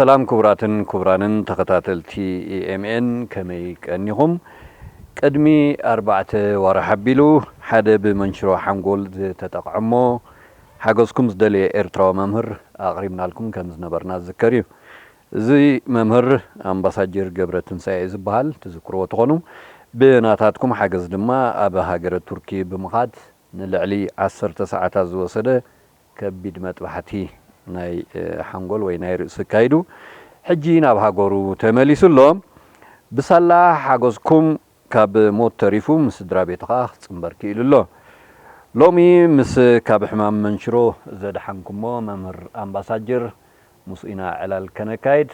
ሰላም ክቡራትን ክቡራንን ተኸታተልቲ E M N፣ ከመይ ቀኒኹም? ቅድሚ ኣርባዕተ ዋርሕ ኣቢሉ ሓደ ብመንሽሮ ሓንጎል ዝተጠቕዐሞ ሓገዝኩም ዝደለየ ኤርትራዊ መምህር ኣቕሪብናልኩም ከም ዝነበርና ዝዝከር እዩ። እዚ መምህር ኣምባሳጀር ገብረ ትንሳኤ ዝበሃል ትዝክርዎ ትኾኑ። ብናታትኩም ሓገዝ ድማ ኣብ ሃገረ ቱርኪ ብምኻድ ንልዕሊ ዓሰርተ ሰዓታት ዝወሰደ ከቢድ መጥባሕቲ ናይ፣ እ፣ ሓንጎል ወይ ናይ ርእሲ ኣካይዱ ሕጂ ናብ ሃገሩ ተመሊሱ ኣሎ። ብሳላ ሓገዝኩም ካብ ሞት ተሪፉ ምስ ስድራ ቤቱ ኸኣ ክጽንበር ክኢሉ ኣሎ። ሎሚ ምስ ካብ ሕማም መንሽሮ ዘድሓንኩሞ መምህር ኣምባሳጀር ምስኡ ኢና ዕላል ከነካይድ።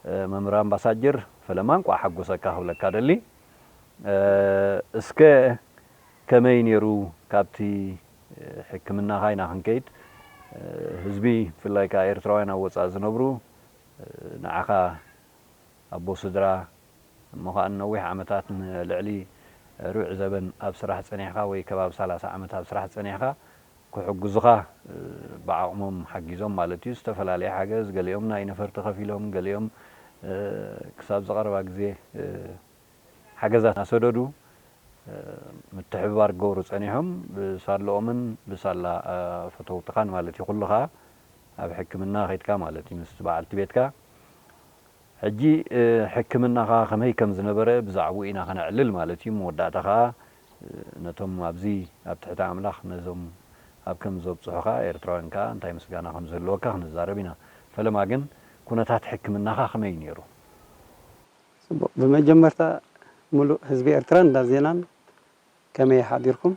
እ፣ መምህር ኣምባሳጀር ፈለማ እንቋዕ ሓጎሰካ ክብለካ ደሊ። እ፣ እስከ ከመይ ነይሩ ካብቲ፣ እ፣ ሕክምናኻ ኢና ክንከይድ። እ፣ ህዝቢ ብፍላይ ከኣ ኤርትራውያን ኣብ ወጻኢ ዝነብሩ፣ እ፣ ንዓኻ ኣቦ ስድራ እሞ ኸኣ ንነዊሕ ዓመታት ንልዕሊ ርብዒ ዘበን ኣብ ስራሕ ጸኒሕካ ወይ ከባቢ ሰላሳ ዓመት ኣብ ስራሕ ጸኒሕካ ክሕግዙኻ፣ እ፣ ብዓቕሞም ሓጊዞም ማለት እዩ። ዝተፈላለየ ሓገዝ፣ ገሊኦም ናይ ነፈርቲ ከፊሎም፣ ገሊኦም፣ እ፣ ክሳብ ዝቐረባ ግዜ፣ እ፣ ሓገዛት እናሰደዱ፣ እ፣ ምትሕብባር ክገብሩ ጸኒሖም፣ ብሳለኦምን ብሳላ፣ እ፣ ፈተውትኻን ማለት እዩ። ኩሉ ኸኣ ኣብ ሕክምና ኸይድካ ማለት እዩ፣ ምስ በዓልቲ ቤትካ። ሕጂ፣ እ፣ ሕክምናኻ ከመይ ከም ዝነበረ ብዛዕባኡ ኢና ኸነዕልል ማለት እዩ። መወዳእታ ኸኣ፣ እ፣ ነቶም ኣብዚ ኣብ ትሕቲ ኣምላኽ ነዞም ኣብ ከም ዘብጽሑኻ ኤርትራውያን ከኣ እንታይ ምስጋና ከም ዝህልወካ ክንዛረብ ኢና። ፈለማ ግን ኩነታት ሕክምናኻ ከመይ እዩ ነይሩ? ጽቡቕ። ብመጀመርታ ምሉእ ህዝቢ ኤርትራን እንዳ ዜናን ከመይ ሓዲርኩም?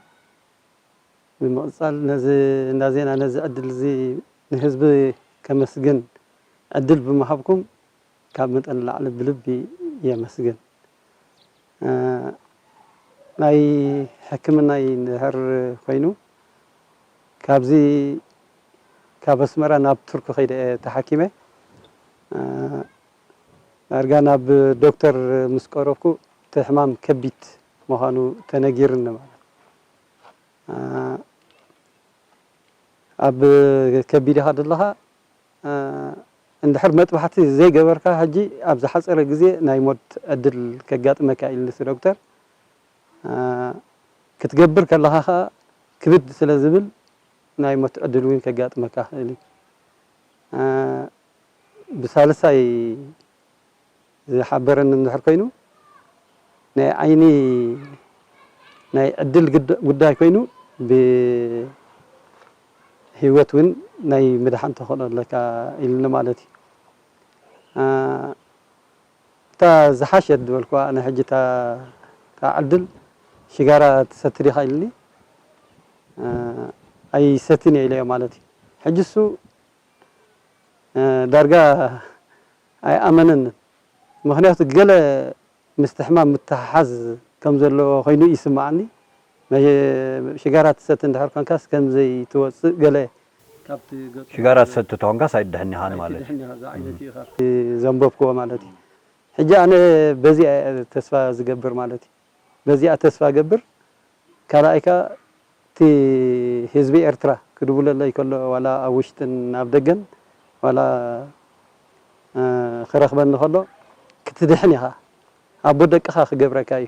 ብምቕጻል ነዚ እንዳ ዜና ነዚ ዕድል እዚ ንህዝቢ ከመስግን ዕድል ብምሃብኩም ካብ መጠን ንላዕሊ ብልቢ የመስግን። እ፣ ናይ ሕክምናይ እንድሕር ኮይኑ ካብዚ ካብ ኣስመራ ናብ ቱርኪ ከይደ እየ ተሓኪመ። እ፣ ዳርጋ ናብ ዶክተር ምስ ቀረብኩ እቲ ሕማም ከቢድ ምዃኑ ተነጊርኒ ማለት። እ፣ ኣብ ከቢድ ኢኻ ዘለኻ፣ እ፣ እንድሕር መጥባሕቲ ዘይገበርካ ሕጂ ኣብ ዝሓጸረ ግዜ ናይ ሞት ዕድል ከጋጥመካ ኢልኒ እቲ ዶክተር። እ፣ ክትገብር ከለኻ ኸኣ ክብድ ስለ ዝብል ናይ ሞት ዕድል እውን ከጋጥመካ ይኽእል እዩ። እ፣ ብሳልሳይ ዝሓበረኒ እንድሕር ኮይኑ፣ ናይ ዓይኒ ናይ ዕድል ግድ-፣ ጉዳይ ኮይኑ፣ ብህይወት እውን ናይ ምድሓን ተኽእሎ ኣለካ ኢሉኒ ማለት እዩ። እ፣ እታ ዝሓሸት ዝበልኩዋ ኣነ ሕጂ እታ፣ እታ ዕድል ሽጋራ ትሰቲ ዲኻ ኢሉኒ። እ፣ ኣይሰትን እየ ኢለዮ ማለት እዩ። ሕጂ እሱ፣ እ፣ ዳርጋ ኣይኣመነንን። ምኽንያቱ ገለ ምስቲ ሕማም ምትሕሓዝ ከም ዘለዎ ኮይኑ ይስምዓኒ። መ-፣ ሽጋራ ትሰቲ እንድሕር ኮንካስ ከም ዘይትወጽእ ገለ ካብቲ ገጽ ሽጋራ ትሰቲ ተኾንካስ ኣይትድሕን ኢኻ ማለት እዩ። ኣይትድሕን ኢኻ፣ እዛ ዓይነት እዩ ኢኻ። ዘንበብክዎ ማለት እዩ። ሕጂ ኣነ በዚኣ እየ ተስፋ ዝገብር ማለት እዩ። በዚኣ ተስፋ ገብር። ካልኣይ ከኣ እቲ ህዝቢ ኤርትራ ክድውለለይ ከሎ ዋላ ኣብ ውሽጥን ኣብ ደገን ዋላ፣ እ፣ ክረኽበኒ ከሎ ክትድሕን ኢኻ፣ ኣቦ ደቅኻ ክገብረካ እዩ፣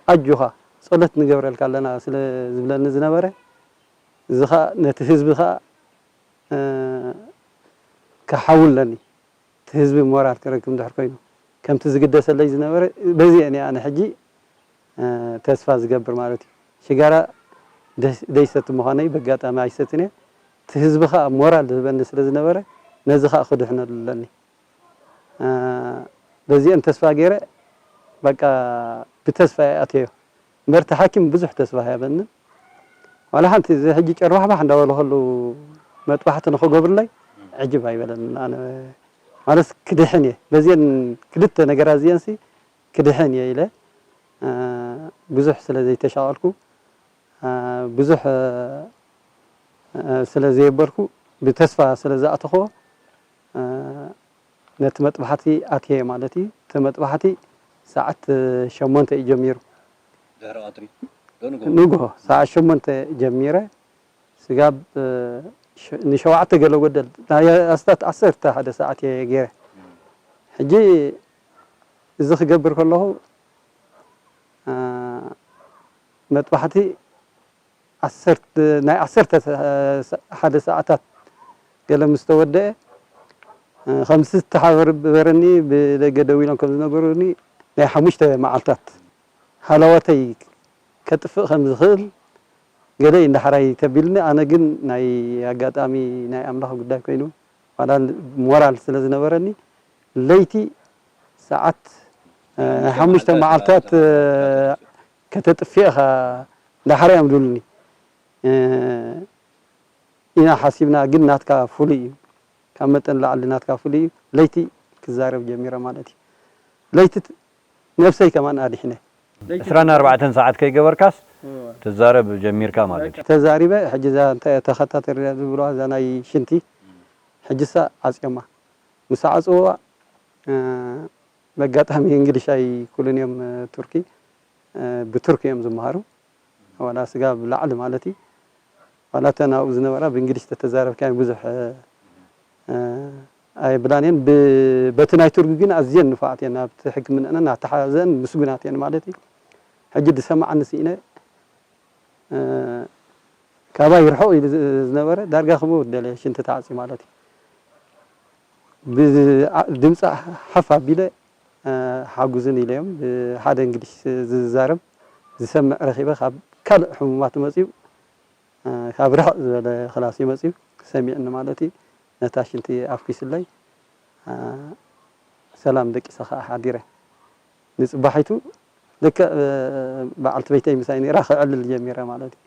ኣጆኻ፣ ጸሎት ንገብረልካ ኣለና ስለ ዝብለኒ ዝነበረ፣ እዚ ኸኣ ነቲ ህዝቢ ኸኣ፣ እ፣ ክሓውለኒ እቲ ህዝቢ ሞራል ክረክብ እንድሕር ኮይኑ፣ ከምቲ ዝግደሰለይ ዝነበረ፣ በዚ እየ ኣነ ሕጂ፣ እ፣ ተስፋ ዝገብር ማለት እዩ። ሽጋራ ደስ-፣ ደይሰቲ ምዃነይ በጋጣሚ ኣይሰትን እየ። እቲ ህዝቢ ኸኣ ሞራል ዝህበኒ ስለ ዝነበረ፣ ነዚ ኸኣ ክድሕነሉ ኣለኒ። እ፣ በዚአን ተስፋ ገይረ፣ በቃ፣ ብተስፋ እየ ኣትየዮ። እምበር እቲ ሓኪም ብዙሕ ተስፋ ኣይሃበንን። ዋላ ሓንቲ፣ እዚ ሕጂ ጨርባሕባሕ እንዳበለ ከሉ መጥባሕቲ ንኽገብርለይ ዕጅብ ኣይበለንን። ኣነ ማለት ክድሕን እየ። በዚአን ክልተ ነገራት እዚአንሲ ክድሕን እየ ኢለ፣ እ፣ ብዙሕ ስለ ዘይተሻቐልኩ፣ እ፣ ብዙሕ፣ እ፣ ስለ ዘየበልኩ፣ ብተስፋ ስለ ዝኣተኽዎ፣ እ፣ ነቲ መጥባሕቲ ኣትየ ማለት እዩ። እቲ መጥባሕቲ ሰዓት ሸሞንተ እዩ ጀሚሩ። ድሕሪ ቀትሪ ዶ ንግሆ? ንግሆ ሰዓት ሸሞንተ ጀሚረ። ስጋብ፣ እ፣ ሸ-፣ ንሸውዓተ ገለ ጎደል፣ ናይ ኣስታት ዓሰርተ ሓደ ሰዓት እየ ገይረ። እም። ሕጂ እዚ ክገብር ከለኹ፣ እ፣ መጥባሕቲ ዓሰርተ፣ ናይ ዓሰርተ ሓደ ሰዓታት ገለ ምስ ተወደአ፣ እ፣ ከም ዝተሓበረኒ ብደገ ደዊሎም ከም ዝነገሩኒ፣ ናይ ሓሙሽተ መዓልታት ሃለዋተይ ከጥፍእ ከም ዝኽእል ገለ እዩ እንዳ ሕራይ ተቢልኒ። ኣነ ግን ናይ ኣጋጣሚ ናይ ኣምላኽ ጉዳይ ኮይኑ፣ ዋላ ሞራል ስለ ዝነበረኒ፣ ለይቲ ሰዓት፣ እ፣ ናይ ሓሙሽተ መዓልታት፣ እ፣ ከተጥፍእ ኢኻ እንዳ ሕራይ እዮም ዝብሉኒ። እ፣ ኢና ሓሲብና፣ ግን ናትካ ፍሉይ እዩ። ካብ መጠን ላዕሊ ናትካ ፍሉይ እዩ። ለይቲ ክዛረብ ጀሚረ ማለት እዩ። ለይቲ ት-፣ ነብሰይ ከማን ኣድሒነ። ዕስራን ኣርባዕተን ሰዓት ከይገበርካስ ትዛረብ ጀሚርካ ማለት እዩ። ተዛሪበ፣ ሕጂ እዛ እንተ-፣ ተኸታተል ዝብልዋ እዛ ናይ ሽንቲ፣ ሕጂሳ ዓጽዮማ። ምስ ዓጽውዋ፣ እ፣ በጋጣሚ እንግሊሽ ኣይክእሉን እዮም፣ እ፣ ቱርኪ፣ እ፣ ብቱርኪ እዮም ዝመሃሩ። ዋላ ስጋብ ላዕሊ ማለት እዩ። ዋላ እተን ኣብኡ ዝነበራ ብእንግሊሽ ተተዛረብካየን ብዙሕ፣ እ፣ ኣየብላን እየን። ብ-፣ በቲ ናይ ቱርኪ ግን ኣዝየን ንፉዓት እየን። ኣብቲ ሕክምናኣን ኣተሓዛዝኣን ምስጉናት እየን ማለት እዩ። ሕጂ ዝሰምዓኒ ስኢነ፣ እ፣ ካባይ ይርሕቕ ኢሉ ዝ-፣ ዝነበረ ዳርጋ ክመውት ደለ ሽንቲ ተዓጽዩ ማለት እዩ። ብ-፣ ኣ-፣ ድምፂ ሓፍ ኣቢለ፣ እ፣ ሓጉዝን ኢለዮም ብሓደ እንግሊሽ ዝዛረብ ዝሰምዕ ረኺበ ካብ ካልእ ሕሙማት መፅዩ፣ እ፣ ካብ ርሕቕ ዝበለ ክላስ እዩ መፅዩ ሰሚዕኒ ማለት እዩ። ነታ ሽንቲ ኣፍኪስለይ፣ እ፣ ሰላም ደቂሰ ከዓ ሓዲረ። ንፅባሒቱ ልክዕ፣ እ፣ በዓልቲ ቤተይ ምሳይ ነይራ ክዕልል ጀሚረ ማለት እዩ።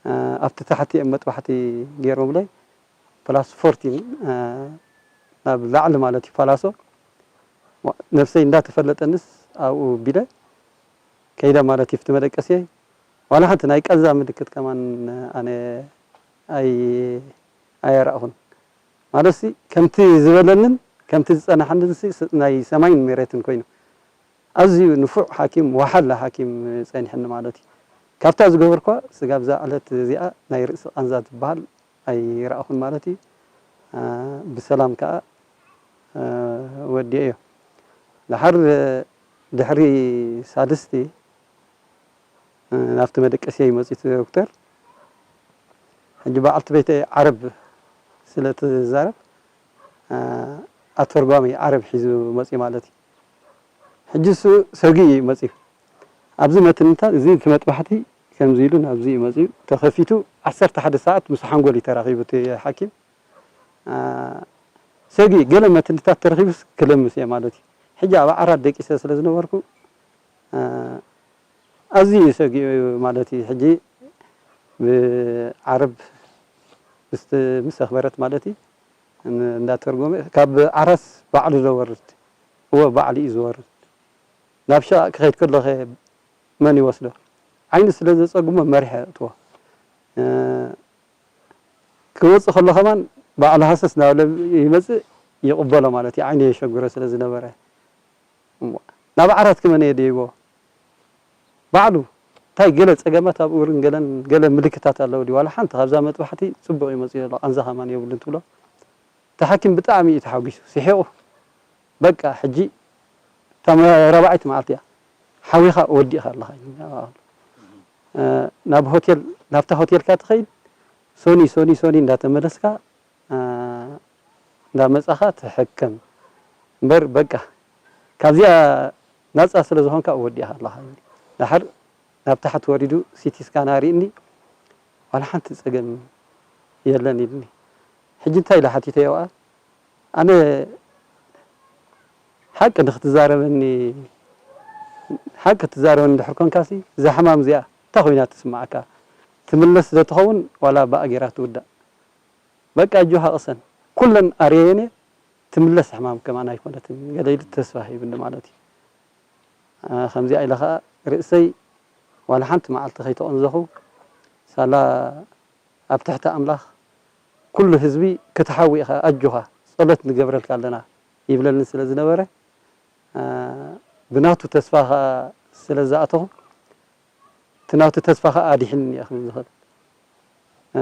እ፣ ኣብቲ ታሕቲ እዮም መጥባሕቲ ገይሮምለይ ፕላስ ፎርቲን፣ እ፣ ናብ ላዕሊ ማለት እዩ ፓላሶ። ነብሰይ እንዳተፈለጠንስ ኣብኡ ቢለ ከይደ ማለት እዩ። ኣብቲ መደቀስየይ ዋላ ሓንቲ ናይ ቃንዛ ምልክት ከማን ኣነ ኣይ-፣ ኣየረኣኹን። ማለትሲ ከምቲ ዝበለንን ከምቲ ዝጸናሓንን ሲ-፣ ስ-፣ ናይ ሰማይን መሬትን ኮይኑ። ኣዝዩ ንፉዕ ሓኪም፣ ወሓለ ሓኪም ጸኒሕኒ ማለት እዩ። ካብታ ዝገበርኳ ስጋብ እዛ ዕለት እዚኣ ናይ ርእሲ ቃንዛ ዝበሃል ኣይረኣኹን ማለት እዩ። እ፣ ብሰላም ከኣ፣ እ፣ ወዲኤዮ። ደሓር ድሕሪ ሳልስቲ፣ እ፣ ናብቲ መደቀስየይ መጺኡ እቲ ዶክተር። ሕጂ በዓልቲ ቤተይ ዓረብ ስለ ትዛረብ፣ እ፣ ኣተርጓሚ ዓረብ ሒዙ መጺኡ ማለት እዩ። ሕጂ እሱ ሰጊኡ እዩ መጺኡ። ኣብዚ መትንታት፣ እዚ እቲ መጥባሕቲ ከምዚ ኢሉ ናብዚ እዩ መጺኡ። ተኸፊቱ ዓሰርተ ሓደ ሰዓት ምስ ሓንጎል እዩ ተራኺቡ እቲ ሓኪም። እ፣ ሰጊኡ ገለ መትንታት ተረኺቡስ ክለምስ እየ ማለት እዩ። ሕጂ ኣብ ዓራት ደቂሰ ስለ ዝነበርኩ፣ እ፣ ኣዝዩ እዩ ሰጊኡ ማለት እዩ። ሕጂ ብዓረብ ምስቲ፣ ምስ ኣኽበረት ማለት እዩ፣ ን-፣ እንዳተርጎመ ካብ ዓራትስ ባዕሉ ዘወርድ፣ እወ ባዕሉ እዩ ዝወርድ። ናብ ሸቓቕ ክኸይድ ከሎ ኸ መን ይወስዶ? ዓይኑ ስለ ዘጸግሞ መሪሐ እእትዎ። እ፣ ክወጽእ ከሎ ከማን ባዕሉ ሃሰስ እናበለ ይመጽእ፣ ይቕበሎ ማለት እዩ፣ ዓይኑ የሸግሮ ስለ ዝነበረ። እሞ ናብ ዓራት ከ መን እየ ደይቦ? ባዕሉ። እንታይ ገለ ጸገማት ኣብ እግርን ገለን፣ ገለ ምልክታት ኣለዎ ድዩ? ዋላ ሓንቲ ካብዛ መጥባሕቲ ጽቡቕ እዩ መጺኡ ዘሎ፣ ቃንዛ ከማን የብሉን ትብሎ። እቲ ሓኪም ብጣዕሚ እዩ ተሓጒሱ፣ ስሒቑ። በቃ ሕጂ እታ መ-፣ ራብዓይቲ መዓልቲ እያ። ሓዊኻ ወዲእኻ ኣለኻ። እ፣ ናብ ሆቴል፣ ናብታ ሆቴልካ ትኸይድ፣ ሶኒ፣ ሶኒ፣ ሶኒ እንዳተመለስካ፣ እ፣ እንዳመጻኻ ትሕከም። እምበር በቃ ካብዚኣ ናጻ ስለ ዝኾንካ ወዲእኻ ኣለኻ። ደሓር ናብ ታሕቲ ወሪዱ ሲቲ ስካን ኣርእኒ፣ ዋላ ሓንቲ ጸገም የለን ኢሉኒ። ሕጂ እንታይ ኢለ ሓቲተዮ ከኣ፣ ኣነ ሓቂ ንክትዛረበኒ፣ ሓቂ ክትዛረበኒ እንድሕር ኮንካሲ፣ እዛ ሕማም እዚኣ እንታይ ኮይና ትስምዓካ? ትምለስ ዶ ትኸውን ዋላ ብኣ ጌራ ትውዳእ? በቃ ኣጆኻ ቅሰን። ኩለን ኣርየየን እየ፣ ትምለስ ሕማም ከማን ኣይኮነትን ገለ ኢሉ ተስፋ ሂብኒ ማለት እዩ። እ፣ ከምዚኣ ኢለ ኸኣ ርእሰይ ዋላ ሓንቲ መዓልቲ ከይተቐንዘኹ፣ ሳላ ኣብ ትሕቲ ኣምላኽ ኩሉ ህዝቢ ክትሓዊ ኢኻ፣ ኣጆኻ፣ ጸሎት ንገብረልካ ኣለና ይብለኒ ስለ ዝነበረ፣ እ፣ ብናቱ ተስፋ ኸኣ ስለ ዝኣተኹ፣ እቲ ናቱ ተስፋ ኸኣ ኣድሒንኒ እየ ክብል ዝኽእል። እ፣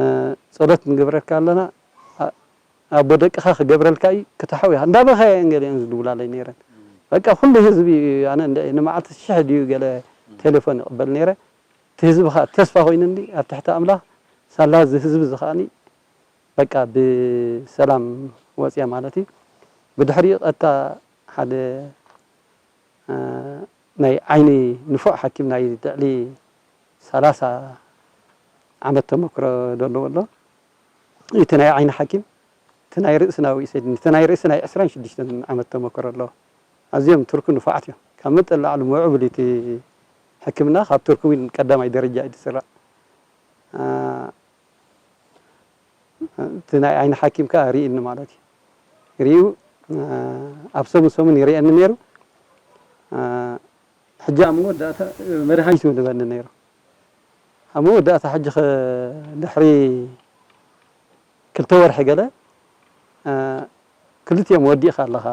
ጸሎት ንገብረልካ ኣለና፣ ኣ-፣ ኣቦ ደቅኻ ክገብረልካ እዩ፣ ክትሓው ኢኻ። እንዳበኸያ እየን ገሊአን ዝድውላለይ ነይረን። በቃ ኩሉ ህዝቢ ኣነ እንደ ንመዓልቲ ሽሕ ድዩ ገለ ቴሌፎን ይቕበል ነይረ። እቲ ህዝቢ ኸኣ ተስፋ ኮይኑኒ ኣብ ትሕቲ ኣምላኽ ሳላ እዚ ህዝቢ እዚ ኸኣኒ በቃ ብሰላም ወፅያ ማለት እዩ። ብድሕሪኡ ቀጥታ ሓደ እ፣ ናይ ዓይኒ ንፉዕ ሓኪም ናይ ልዕሊ ሰላሳ ዓመት ተመክሮ ዘለዎ ኣሎ። እቲ ናይ ዓይኒ ሓኪም እቲ ናይ ርእሲ ናብኡ ይሰድኒ። እቲ ናይ ርእሲ ናይ ዕስራን ሽዱሽተን ዓመት ተመክሮ ኣለዎ። ኣዝዮም ቱርኪ ንፉዓት እዮም። ካብ መጠን ላዕሊ ምዕቡል እቲ ሕክምና ካብ ቱርኪ እውን ቀዳማይ ደረጃ እዩ ዝስራዕ። እ፣ እቲ ናይ ዓይኒ ሓኪም ከኣ ርእዩኒ ማለት እዩ። ርእዩ፣ እ፣ ኣብ ሰሙን ሰሙን ይርእየኒ ነይሩ። እ፣ ሕጂ ኣብ መወዳእታ መድሃኒት እውን ይህበኒ ነይሩ። ኣብ መወዳእታ ሕጂ ኸ ድሕሪ ክልተ ወርሒ ገለ፣ እ፣ ክልቲኦም ወዲእኻ ኣለኻ፣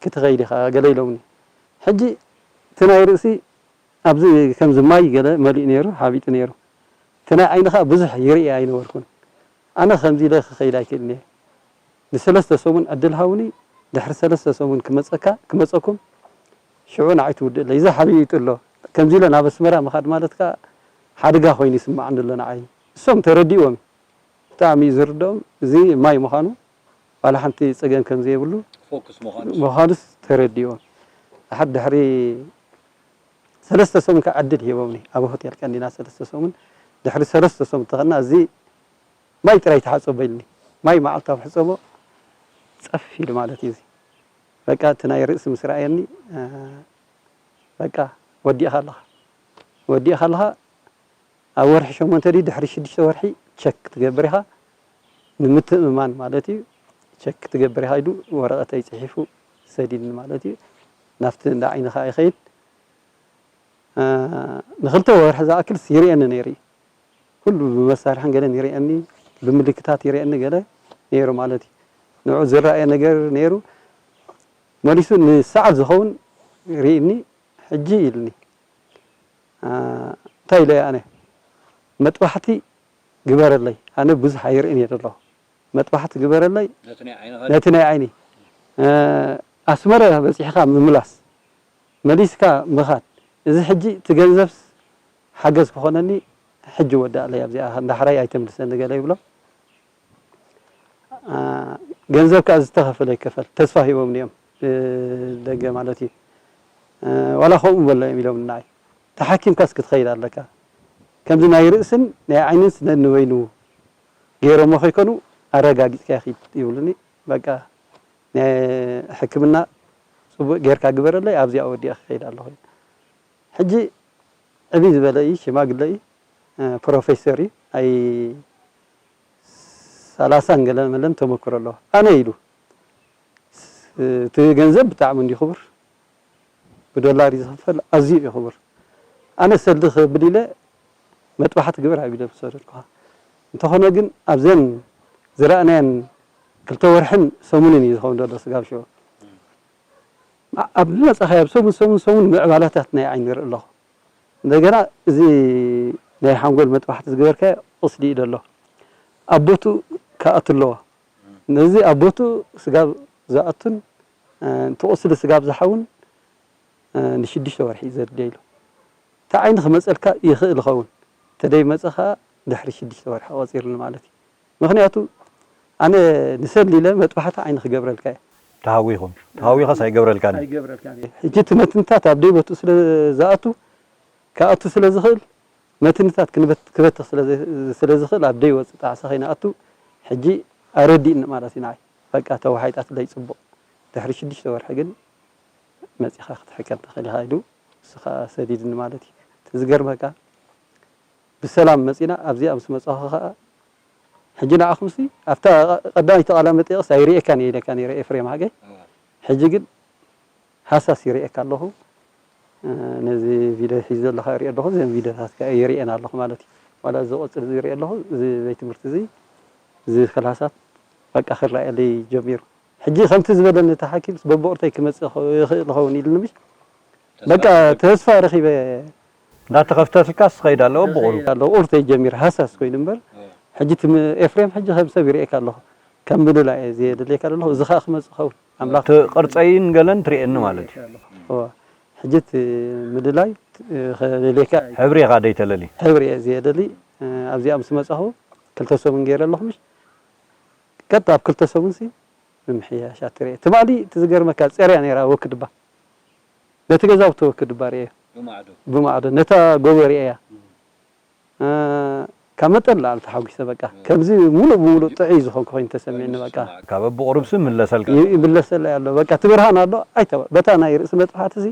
ክትኸይድ ኢኻ ገለ ኢሎምኒ። ሕጂ እቲ ናይ ርእሲ ኣብዚ ከምዚ ማይ ገለ መሊኡ ነይሩ፣ ሓቢጡ ነይሩ። እቲ ናይ ዓይኒ ኸኣ ብዙሕ ይርኢ ኣይነበርኩን። ኣነ ከምዚ ኢለ ክኸይድ ኣይክእልን እየ። ንሰለስተ ሰሙን ዕድል ሃቡኒ፣ ድሕሪ ሰለስተ ሰሙን ክመጸካ፣ ክመጸኩም፣ ሽዑ ንዓይ ትውድእለይ። እዚ ሓቢጡ ኣሎ። ከምዚ ኢለ ናብ ኣስመራ ምኻድ ማለት ከኣ ሓደጋ ኮይኑ ይስምዓኒ ኣሎ ንዓይ። እሶም ተረዲእዎም። ብጣዕሚ እዩ ዝርድኦም። እዚ ማይ ምዃኑ፣ ዋላ ሓንቲ ጸገም ከም ዘይብሉ ፎክስ ምዃኑ። ምዃኑስ ተረዲእዎም። ድሓር ድሕሪ ሰለስተ ሰሙን ከኣ ዕድል ሂቦምኒ። ኣብ ሆቴል ቀኒና ሰለስተ ሰሙን፣ ድሕሪ ሰለስተ ሰሙን ተኸና፣ እዚ ማይ ጥራይ ተሓጸቦ ኢልኒ። ማይ መዓልታዊ ሕጸቦ ጸፍ ኢሉ ማለት እዩ እዚ። በቃ እቲ ናይ ርእሲ ምስ ረኣየኒ፣ እ፣ በቃ ወዲእኻ ኣለኻ። ወዲእኻ ኣለኻ። ኣብ ወርሒ ሸሞንተ ድዩ ድሕሪ ሽዱሽተ ወርሒ ቸክ ክትገብር ኢኻ። ንምትእምማን ማለት እዩ። ቸክ ክትገብር ኢኻ ኢሉ ወረቐተይ ጽሒፉ ሰዲድኒ ማለት እዩ። ናብቲ እንዳ ዓይኒ ከኣ ይኸይድ። እ፣ ንኽልተ ወርሒ ዝኣክል ይርእየኒ ነይሩ እዩ። ኩሉ ብመሳርሕን ገለን ይርእየኒ፣ ብምልክታት ይርእየኒ ገለ ነይሩ ማለት እዩ። ንዑ ዝረኣየ ነገር ነይሩ። መሊሱ ንሰዓት ዝኸውን ርእኒ፣ ሕጂ ኢልኒ። እ፣ እንታይ ኢለ ኣነ? መጥባሕቲ ግበረለይ። ኣነ ብዙሕ ኣይርእን እየ ዘለኹ። መጥባሕቲ ግበረለይ ነቲ ናይ ዓይንኻ ነቲ ናይ ዓይኒ። እ፣ ኣስመረ በጺሕካ ምምላስ፣ መሊስካ ምኻድ። እዚ ሕጂ እቲ ገንዘብስ ሓገዝ ክኾነኒ ሕጂ ወዳእለይ፣ ኣብዚኣ እንዳሕራይ ኣይተምልሰኒ ገለ ይብሎ። እ፣ ገንዘብ ከኣ ዝተኸፈለ ይከፈል። ተስፋ ሂቦም እዮም፣ እ፣ ደገ ማለት እዩ። እ፣ ዋላ ከምኡ በሎ እዮም ኢሎም ንዓይ። ተሓኪምካስ ክትኸይድ ኣለካ። ከምዚ ናይ ርእስን ናይ ዓይንንስ ነንበይኑ ገይሮሞ ከይኮኑ ኣረጋጊጽካ ይኺድ ይብሉኒ። በቃ ናይ ሕክምና ጽቡቕ ጌርካ ግበረለይ፣ ኣብዚኣ ወዲኣ ክኸይድ ኣለኹ። ሕጂ ዕብይ ዝበለ እዩ፣ ሽማግለ እዩ፣ እ፣ ፕሮፌሰር እዩ። ናይ ሰላሳን ገለ መለን ተመክሮ ኣለዎ። ኣነ ኢሉ፣ ስ-፣ እቲ ገንዘብ ብጣዕሚ እንድዩ ክቡር፣ ብዶላር እዩ ዝኽፈል፣ ኣዝዩ እዩ ክቡር። ኣነ ሰልዲ ክብል ኢለ መጥባሕቲ ግበር ኣብ ኢለ ዝሰደድኩኻ። እንተኾነ ግን ኣብዘን ዝረኣናየን ክልተ ወርሕን ሰሙንን እዩ ዝኸውን ዘሎ ስጋብ ሽዑ። ኣብ ዝመጻኻዮ ኣብ ሰሙን፣ ሰሙን፣ ሰሙን ምዕባላታት ናይ ዓይኒ ይርኢ ኣለኹ። እንደገና እዚ ናይ ሓንጎል መጥባሕቲ ዝገበርካዮ ቁስሊ እዩ ዘሎ። ኣብ ቦትኡ ክኣቱ ኣለዎ። ነዚ ኣብ ቦትኡ ስጋብ ዝኣቱን፣ እ፣ እቲ ቁስሊ ስጋብ ዝሓውን፣ እ፣ ንሽዱሽተ ወርሒ እዩ ዘድልዮ ኢሉ። እቲ ዓይኒ ክመጸልካ ይኽእል ይኸውን። እንተደይመጸ ኸኣ ድሕሪ ሽዱሽተ ወርሒ ቆጺሩኒ ማለት እዩ። ምኽንያቱ ኣነ ንሰሊ ኢለ መጥባሕቲ ዓይኒ ክገብረልካ እየ። ተሃዊኹም፣ ተሃዊኻስ ኣይገብረልካን። ኣይገብረልካን እየ። ሕጂ እቲ መትንታት ኣብ ደይ ቦትኡ ስለ ዝኣቱ፣ ክኣቱ ስለ ዝኽእል፣ መትንታት ክንበት-፣ ክበትኽ ስለ ዝ-፣ ስለ ዝኽእል፣ ኣብ ደይ ወጽእ ጣዕሳ ከይንኣቱ፣ ሕጂ ኣረዲእኒ ማለት እዩ ንዓይ። በቃ ተወሓይጣትለይ ጽቡቕ። ድሕሪ ሽዱሽተ ወርሒ ግን መጺኻ ክትሕከም ትኽእል ኢኻ ኢሉ፣ ንሱ ኸኣ ሰዲድኒ ማለት እዩ። እቲ ዝገርመካ፣ ብሰላም መጺና፣ ኣብዚኣ ምስ መጻኹ ኸኣ፣ ሕጂ ንዓኹምሲ፣ ኣብታ ቀዳመይቲ ቃለ መጠይቕስ ኣይርእየካን እየ ኢለካ ነይረ፣ ኤፍሬም ሃገይ። እወ። ሕጂ ግን ሃሳስ ይርእየካ ኣለኹ። እ፣ ነዚ ቪድዮ ሒዙ ዘለኻ ይርኢ ኣለኹ፣ እዘን ቪድዮታት ከኣ ይርእየን ኣለኹ ማለት እዩ። ዋላ እዚ ቆጽሊ እዚ ይርኢ ኣለኹ፣ እዚ ቤት ትምህርቲ እዚ፣ እዚ ክላሳት በቃ ክረኣየለይ ጀሚሩ። ሕጂ ከምቲ ዝበለኒ እቲ ሓኪምስ በብቑርተይ ክመጽእ ይኸ-፣ ይኽእል ይኸውን ኢሉኒ ምሽ? ተስፋ በቃ ትረክብ። ተስፋ ረኺበ። እንዳተኸፍተትልካስ ትኸይድ ኣለዎ ብቑሩ። ይኸይድ ኣለዎ፣ ቁርተይ ጀሚረ፣ ሃሳስ ኮይኑ እምበር። እወ። ሕጂ እቲ ም-፣ ኤፍሬም ሕጂ ከም ሰብ ይርእየካ ኣለኹ። ከም ምልላይ እየ ዝየ ደልየካ ዘለኹ፣ እዚ ኸኣ ክመጽእ ኸውን። ኣምላኽ እቲ ቅርጸይን ገለን ትርእየኒ ማለት እዩ። እወ። ሕጂ እቲ ምልላይ፣ እ፣ ከለልየካ እዩ። ሕብሪ ኢኻ ደይተለሊ። ሕብሪ እየ ዝየ ደሊ። እ፣ ኣብዚኣ ምስ መጻኹ ክልተ ሰሙን ገይረ ኣለኹ፣ ምሽ? ቀጥ ኣብ ክልተ ሰሙንሲ ምምሕያሻ ትርኢ። ትማሊ እቲ ዝገርመካ ጸርያ ነይራ ወክድባ። ነቲ ገዛውቲ ወክድባ ርእየ። ብማዕዶ። ብማዕዶ። ነታ ጎቦ ርእየያ። እም። እ፣ ካብ መጠን ንላዕሊ ተሓጒሰ በቃ። እም። ከምዚ ሙሉእ ብሙሉእ ጥዑይ ዝኾንኩ ኮይኑ ተሰሚዕኒ በቃ። ካብ በብቑሩብሲ ይምለሰልካ። ይ-፣ ይምለሰለይ ኣሎ። በቃ እቲ ብርሃን ኣሎ። ኣይተባ-፣ በታ ናይ ርእሲ መጥፋሕቲ እዚ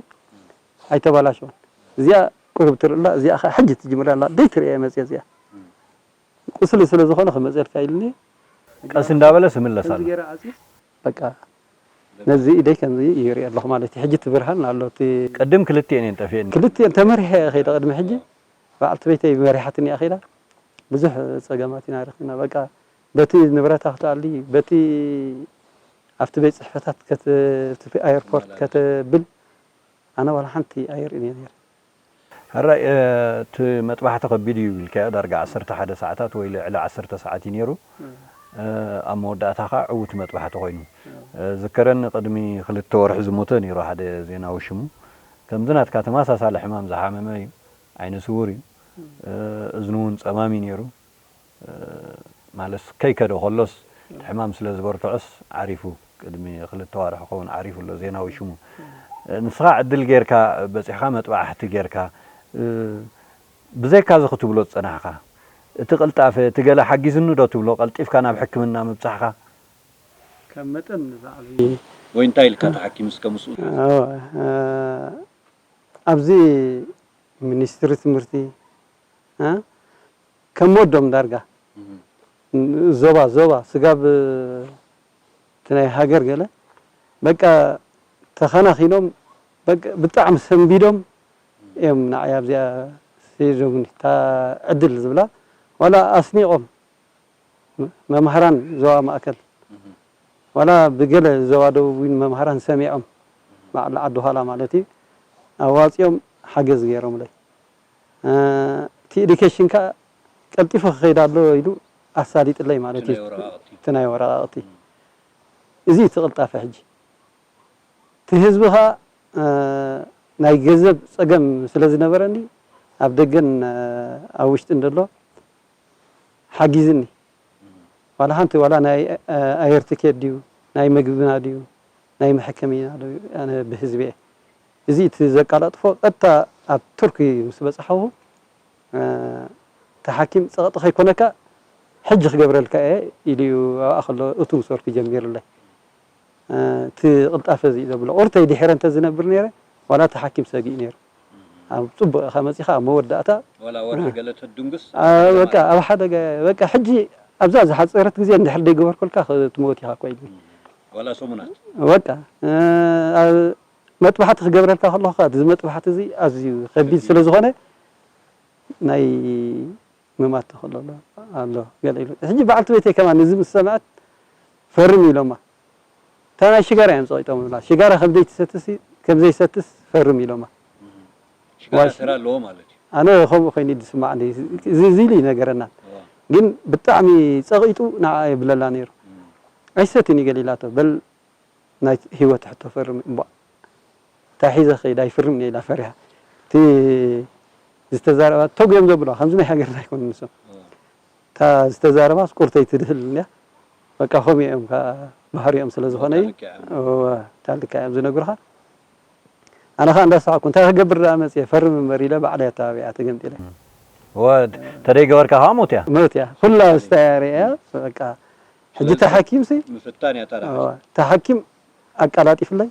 ኣይተባላሸወን። እዚኣ ቁሩብ ትርእላ፣ እዚኣ ኸዓ ሕጂ ትጅምራ ኣላ። ደይ ትርእየ መጽየ እዚኣ። እም። ቁስሊ ስለ ዝኾነ ክመጽየልካ ኢሉኒ። ቀስ እንዳበለ ስምለስ ኣሎ። ከምዚ ገይረ ዓጽየ፣ በቃ ነዚ ኢደይ ከምዚ ይርኢ ኣለኹ ማለት እዩ። ሕጂ እቲ ብርሃን ኣሎ፣ እቲ ቅድም ክልቲኤን እየን ጠፊኤን። ክልቲኤን ተመሪሐ እየ ከይደ ቅድሚ ሕጂ። በዓልቲ ቤተይ መሪሓትኒ እያ ከይዳ። ብዙሕ ጸገማት ኢና ረኺብና። በቃ በቲ ንብረታ ክትኣሊ፣ በቲ ኣብቲ ቤት ጽሕፈታት ከት-፣ ኣብቲ ኣየርፖርት ከተብል፣ ኣነ ዋላ ሓንቲ ኣየርእን እየ ነይረ። ሕራይ፣ እ፣ እቲ መጥባሕቲ ከቢድ እዩ ኢልካዮ፣ ዳርጋ ዓሰርተ ሓደ ሰዓታት ወይ ልዕሊ ዓሰርተ ሰዓት እዩ ነይሩ። እም። እ፣ ኣብ መወዳእታ ኸዓ ዕዉት መጥባሕቲ ኮይኑ። እም። እ፣ ዝከረኒ ቅድሚ ክልተ ወርሒ ዝሞተ ነይሩ ሓደ ዜናዊ ሽሙ። ከምዚ ናትካ ተመሳሳሊ ሕማም ዝሓመመ እዩ። ዓይነ ስዉር እዩ። እም። እ፣ እዝኑ እውን ጸማም እዩ ነይሩ። እ፣ ማለትስ ከይከደ ከሎስ፣ እቲ ሕማም ስለ ዝበርትዖስ ዓሪፉ፣ ቅድሚ ክልተ ዋርሒ ክኸውን ዓሪፉ ኣሎ፣ ዜናዊ ሽሙ። እ፣ ንስኻ ዕድል ጌርካ፣ በጺሕካ መጥባሕቲ ጌርካ፣ እ፣ ብዘይካ እዚ ክትብሎ ዝጸናሕካ፣ እቲ ቅልጣፈ፣ እቲ ገለ ሓጊዝኒ ዶ ትብሎ፣ ቀልጢፍካ ናብ ሕክምና ምብጻሕካ? ካብ መጠን ንላዕሊ። ወይ እንታይ ኢልካ ተሓኪምስ ከምስኡ? ኣዎ፣ እ፣ ኣብዚ ሚኒስትሪ ትምህርቲ፣ እ፣ ከም ወዶም ዳርጋ። እም። ዞባ፣ ዞባ፣ ስጋብ እቲ ናይ ሃገር ገለ፣ በቃ ተኸናኺኖም፣ በቃ ብጣዕሚ ሰንቢዶም እዮም ንዓይ ኣብዚኣ ሰዲዶምኒ። እታ ዕድል ዝብላ፣ ዋላ ኣስኒቖም፣ መ-፣ መምሃራን ዞባ ማእከል፣ እም። ዋላ ብገለ ዞባ ደቡብ እውን መምሃራን ሰሚዖም፣ በዓል ዓዲ ኋላ ማለት እዩ፣ ኣዋጺኦም ሓገዝ ገይሮምለይ። እ፣ እቲ ኤዱኬሽን ከኣ ቀልጢፉ ክኸይድ ኣሎ ኢሉ ኣሳሊጥለይ ማለት እቲ እዩ። ናይ ወረቓቕቲ። እቲ ናይ ወረቓቕቲ። እም። እዚ እቲ ቅልጣፈ ሕጂ። እቲ ህዝቢ ከኣ፣ እ፣ ናይ ገንዘብ ጸገም ስለ ዝነበረኒ ኣብ ደገን፣ እ፣ ኣብ ውሽጥን ዘሎ ሓጊዝኒ። ዋላ ሓንቲ፣ ዋላ ናይ፣ እ፣ ኣየር ትኬት ድዩ፣ ናይ መግብና ድዩ፣ ናይ መሐከሚና ድዩ፣ ኣነ ብህዝቢ እየ። እዚ እቲ ዘቀላጥፎ ቀጥታ ኣብ ቱርኪ ምስ በጻሕኹ፣ እ፣ እቲ ሓኪም ጸቕጢ ከይኮነካ ሕጂ ክገብረልካ እየ ኢሉ እዩ ኣብኣ ከሎ እቱ ምስ በልኩ ጀሚሩለይ። እ፣ እቲ ቅልጣፈ እዚ እዩ ዘብሎ። ቁርተይ ድሒረ እንተ ዝነብር ነይረ፣ ዋላ እቲ ሓኪም ሰጊኡ ነይሩ። ኣብ ጽቡቕ ኢኻ መጺኻ፣ ኣብ መወዳእታ ዋላ ወርሒ እ፣ ገለ ተድንጉስ፣ እ፣ ኣብ በቃ፣ ኣብ ሓደጋ፣ በቃ፣ ሕጂ ኣብዛ ዝሓጸረት ግዜ እንድሕር ደይገበርኩልካ፣ ክትሞት ኢኻ እኮ ኢሉኒ። ዋላ ሰሙናት። በቃ፣ እ፣ ኣብ መጥባሕቲ ክገብረልካ ከለኹ፣ እዚ መጥባሕቲ እዚ ኣዝዩ ከቢድ ከቢድ። ስለ ዝኾነ፣ ናይ ምማት ተኽእሎ ኣሎ፣ ኣሎ፣ ገለ ኢሉ። ሕጂ በዓልቲ ቤተይ ከማን ነዚ ምስ ሰምዐት ፈርም ኢሎማ። እታ ናይ ሽጋራ እዮም ጸቒጦምላ። ሽጋራ ከም ዘይትሰትሲ፣ ከም ዘይሰትስ ፈርም ኢሎማ። ሽጋራ ዋሽ-፣ ስረ ኣለዎ ማለት እዩ። ኣነ ከምኡ ኮይኑ እዩ ዝስማዓኒ። እዚ፣ እዚ ኢሉ ይነገረና። እዋ። ግን ብጣዕሚ ጸቒጡ ንዓ የብለላ ነይሩ። እም። ኣይሰትን እዩ ገለ ኢላቶ። በል ናይ ህይወት ሕቶ ፈርም እምቧ። እንታይ ሒዘ ክኸይድ ኣይፍርምን እየ ኢላ ፈሪሃ። እቲ ዝተዛረባ፣ ተጉዮም ዘብለዋ፣ ከምዚ ናይ ሃገርና ኣይኮኑን ንሶም። እዋ። እታ ዝተዛረባስ ቁርተይ ትድህል እንድያ። በቃ ከምኡ እዮም ከኣ ባህሪኦም ስለ ዝኾነ እዩ። እታ ልክዕ እዮም። እወ፣ እታ ልክዕ እዮም ዝነግሩኻ። ኣነ ኸኣ እንዳሰሓቅኩ፣ እንታይ ክገብር ደኣ መጽየ፣ ፈርም እምበር ኢለ ባዕለይ ኣተባቢዐ ተገምጢለ። እም። እወ፣ ተደይገበርካ ኸኣ ሞት እያ። ሞት እያ። ኩላ ስታ እያ ርእያ፣ በቃ። ሕጂ ስለዚ እታ ሓኪምሲ፣ ምፍታን እያ እታ ረሓሽ። እወ፣ እታ ሓኪም ኣቀላጢፍለይ፣